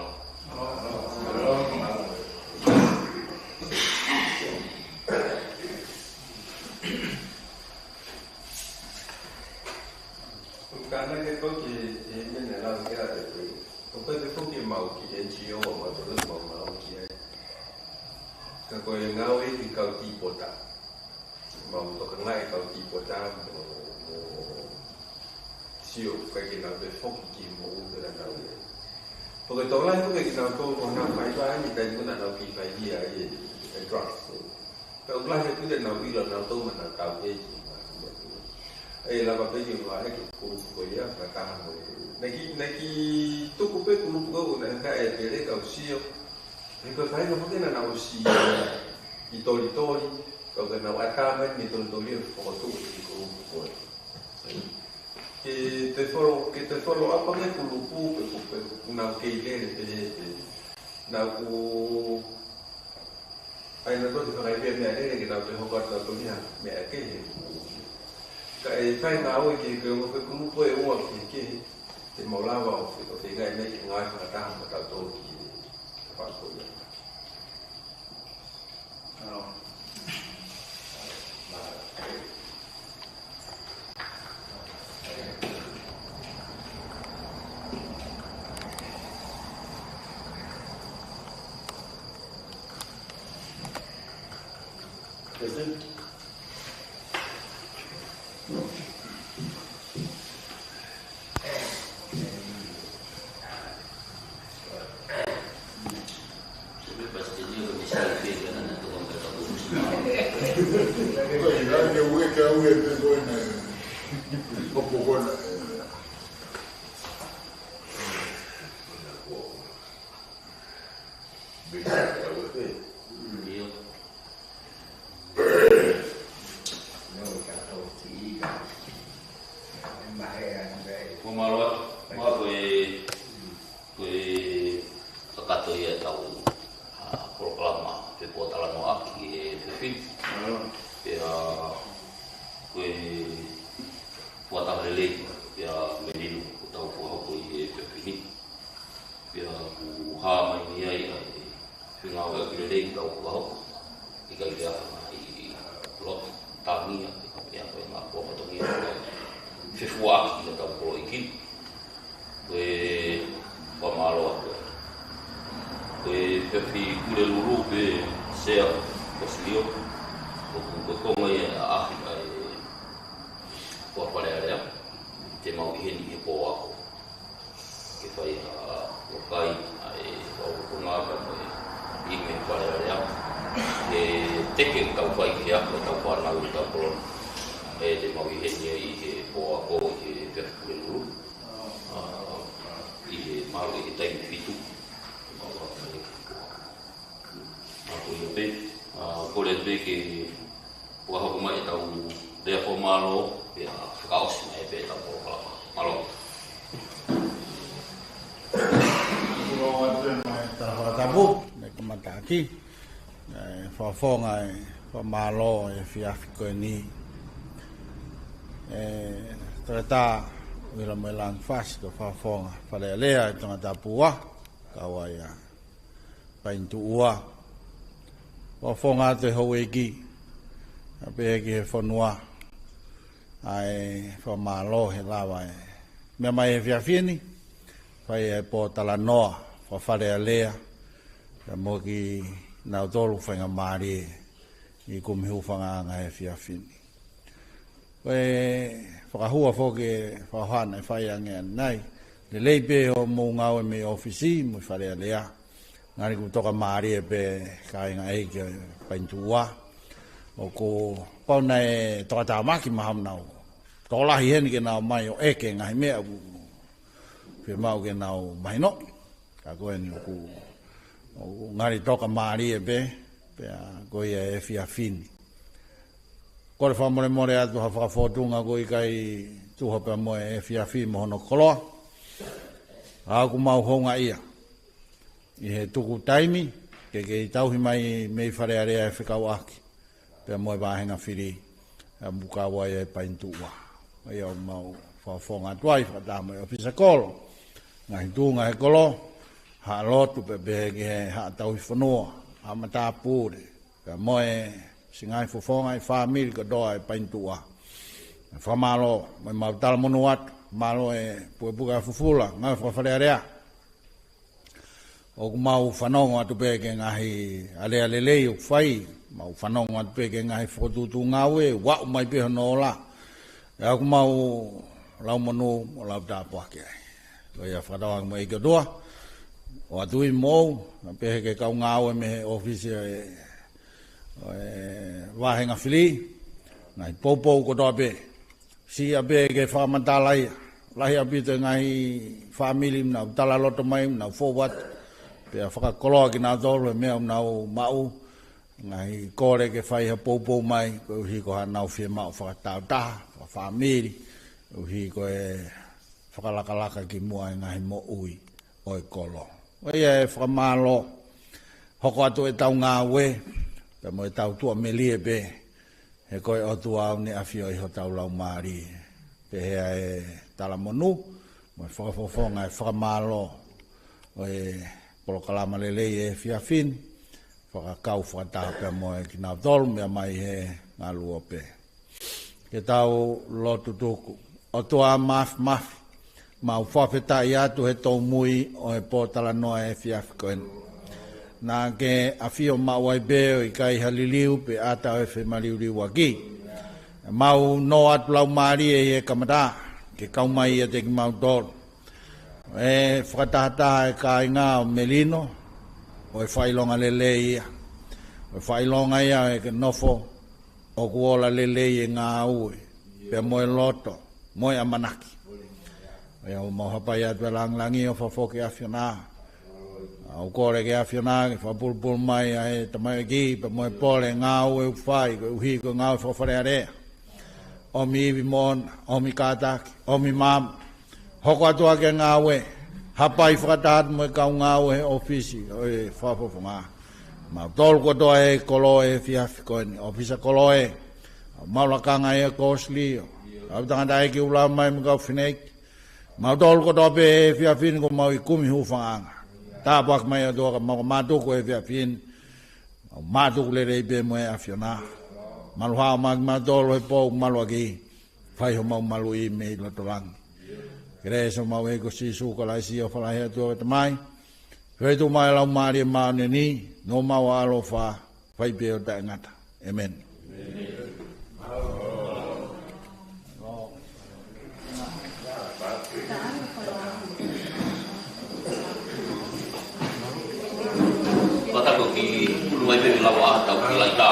Ka naʻe ʻikai ke ʻi ai e meʻa naʻe lau ki ai e pē. ʻOku ʻikai ke foki mau ki N G O ʻa mautolu, mau mau ki ai. Ka ko e ngāue ki he kau tīpota. Mau tokangaʻi e kau tīpota mo, mo sio ʻoku ʻikai ke nau toe foki ki he moʻui ko ē naʻa nau ʻi ai. Pea ko e tokolahi foki kinautolu ko ʻenau faiva ʻi he taimi ko ē naʻa nau kiʻi faihia ai e, e drugs. Pea ʻoku lahi ʻaupito ʻenau ʻilo nautolu mo ʻenau tauʻeki mo e meʻa ko ē. ʻE lava pē ke ʻoua ʻe ke kulupu ko ia, fakataha mo e. Naʻe kiʻi, naʻe kiʻi tuku pē kulupu ko ē, naʻe ʻikai ke pele kau sio. He ko e faʻahinga foki naʻa nau ʻosi ʻi tolitoli, ka ʻoku nau ʻatā mai mei tolitoli ʻo fokotuʻu e kiʻi kulupu ko ē. Ke toe follow, ke toe follow up ange kulupu, pe, pe, pe, ʻoku nau kei lele pē, pē. Naʻa ku ʻai nautolu ke fakaivia meʻalele ke nau toe hoko atu nautolu ia meʻa kehe. Ka ʻe fai ngāue ke, ke, ke kulupu ʻe ua kehekehe, te mau lava ʻo fe-, ʻo feinga mai ke ngāue fakataha mo tautolu ki he fakakoia. Ko mālō atu, mālō ko e, ko e kakato ia ʻetau, ʻa, polokalama fepōtalanoaʻaki he efiafi ni. Pea ko e fuataha lelei, pea melino kuo tau fakahoko ʻi he efiafi ni. Pea ʻoku hā mai mei ai ʻa e fengāueʻaki lelei ʻoku tau fakahoko. ʻIkai ke ʻi ai ha ngaahi loto tangi, ʻikai ke ʻi ai ha ngaahi fatongia, ʻikai ke fefuaʻaki ʻetau polokalama. Ko e fakamālō atu. Ko e efiafi Pulelulu pē Sea Kosilio. ʻOku ko e konga ia ʻa e ʻaʻahi ʻa e Fale Alea. Te mau ʻi heni he pō ako. Ke fai ha lokai ʻa e fakaʻofoʻofa mo e ʻi he Fale Alea. He teke ʻetau fai ki he ako ʻetau fānau ʻetau kolo. ʻE te mau ʻi heni ʻi he pō ako ʻi he efiafi Pulelulu. ʻA, ʻi he mālō ʻi he taimi fitu. Mau ako mai ki he pō ako. ʻA ko ia pē, ʻa, kole pē ke fakahoko mai ʻetau lea fakamālō, pea fakaʻosi mai pē ʻetau polokalama. Mālō. Mālō atu e mai tala fakatapu, mei he kamataʻaki. ʻE, fakafofonga e fakamālō he efiafi ko eni. ʻE, Toketā ʻUhila Moelangi Fasi ko e fakafofonga Fale Alea ʻi Tongatapu ua, kau ai ʻa Painituʻua. Fakafofonga atu e houʻeiki, ʻa pehē ki he fonua, ʻa e fakamālō he lava e meʻa mai he efiafi ni, fai e pōtalanoa faka-Fale Alea, pea mo kinautolu faingamālie ʻi he kumi hūfangaʻanga he efiafi ni. Ko e fakahua foki e fakahā naʻe fai ange ʻanenai. Lelei pē hoʻomou ngāue mei ʻōfisi, mei Fale Alea. Ngali ʻoku tokamālie pē kāingaʻeiki Painituʻua. ʻOku pau naʻe tokatāmaki mahaunau. Tokolahi heni ke nau mai ʻo ʻeke ngaahi meʻa ʻoku fiemaʻu ke nau mahino. Ka ko eni ʻoku, ʻoku ngali tokamālie pē, pea ko ia e efiafi ni. Kole fakamolemole atu ha fakafōtunga ʻoku ʻikai tuha pea mo e efiafi mo hono koloa. ʻA ʻoku mau houngaʻia ʻi he tuku taimi, ke kei tauhi mai mei Fale Alea e fekauʻaki pea mo e vāhenga fili, ʻa ia ʻoku kau ai e Painituʻa. ʻA ia ʻoku mau fakafofonga atu ai fakataha mo e ʻōfisa kolo, ngaahi tuʻunga he kolo, haʻa lotu pea pehē ki he haʻa tauhi fonua, haʻa matāpule, pea mo e siʻi ngaahi fofonga ʻi he fāmili kotoa e Painituʻa. Fakamālō, mo e mau talamonū atu, mālō e pukepuke ʻa Fufula, ngāue faka-Fale Alea. ʻOku mau fanongo atu pē ki he ngaahi alea lelei ʻoku fai, mau fanongo atu pē ki he ngaahi fokotuʻutuʻu ngāue, ʻoku aʻu mai pē hono ola. ʻA ia ʻoku mau lau monū, mo lau tāpuaki ai. Ko ia fakatauange mo e ʻEiki ʻOtua, ʻoatu ʻi muʻa, pea pehē ki he kau ngāue mei he ʻōfisi ʻo e, ʻo e vāhenga fili, ngaahi poupou kotoa pē. Siʻi pē ke fakamatala ia. Lahi ʻaupito e ngaahi fāmili ʻoku nau talaloto mai, ʻoku nau fou atu. Pea fakakoloa kinautolu he meʻa ʻoku nau maʻu. Ngaahi kole ke fai ha poupou mai, koeʻuhi ko haʻanau fiemaʻu fakatāutaha, fakafāmili, koeʻuhi ko e fakalakalaka ki muʻa e ngaahi moʻui ʻo e kolo. ʻA ia ʻe fakamālō, hoko atu ʻetau ngāue, pea mo ʻetau tuʻamelie pē, he ko e ʻOtua ʻoku ne ʻafioʻi hotau laumālie. Pehē ʻa e talamonū, mo e fakafofonga e fakamālō ʻo e polokalama lelei e efiafi ni, fakakau fakataha pea mo e kinautolu meʻa mai he ngalu ope. Ke tau lotu tuku. ʻOtua Māfimafi, mau fakafetaʻi atu he tōmui ʻo e pōtalanoa e efiafi ko eni. Naʻa ke ʻafio maʻu ai pē ʻo ʻikai ha liliu pe ʻata ʻo e femaliuliuaki. Mau nō atu laumālie ʻi he kamata, ke kau mai ʻiate kimautolu. ʻE fakatahataha e kāinga ʻo Melino, ʻo e fakaʻilonga lelei ia. ʻO e fakaʻilonga ia ʻo e ke nofo, ʻoku ola lelei e ngāue, pea mo e loto, mo e ʻamanaki. ʻA ia ʻoku mau hapai atu e langilangi ʻo fakafoki ʻAfiona. ʻOku kole ki he ʻAfiona ke fakapulupulu mai ʻa e tamaioʻeiki, pea mo e pole ngāue ʻoku fai, koeʻuhi ko e ngāue faka-Fale Alea. ʻOmi ivi moʻona, ʻomi kātaki, ʻomi maama. Hoko atu ʻa e ngāue, hapai fakataha atu mo e kau ngāue he ʻōfisi ʻo e fakafofonga. Mautolu kotoa e kolo e efiafi ko eni, ʻōfisa kolo e, mau lakanga e kōsilio, kau tangataʻeiki ʻoku lava mai mo e kau fineʻeiki. Mautolu kotoa pē e efiafi ni ʻoku mau ʻi he kumi hūfangaʻanga. Tāpuaki mai ʻOtua ka mau ka mātuku e efiafi ni. Mau mātuku lelei pē mo e ʻAfiona. Malu hao mai kimautolu he pō ʻoku malu ʻaki. Fai homau maluʻi mei loto langi. Kelesi ʻa homau ʻEiki ko Sīsū Kalaisi, ʻofa lahi ʻa e ʻOtua ko e Tamai, feituʻu mo e Laumālie Māʻoniʻoni, nofo mo e ʻaloʻofa, fai pē ʻo taʻengata. ʻĒmeni. Fakatapu ki ulu ai pē lava ʻa tau ki lai tā.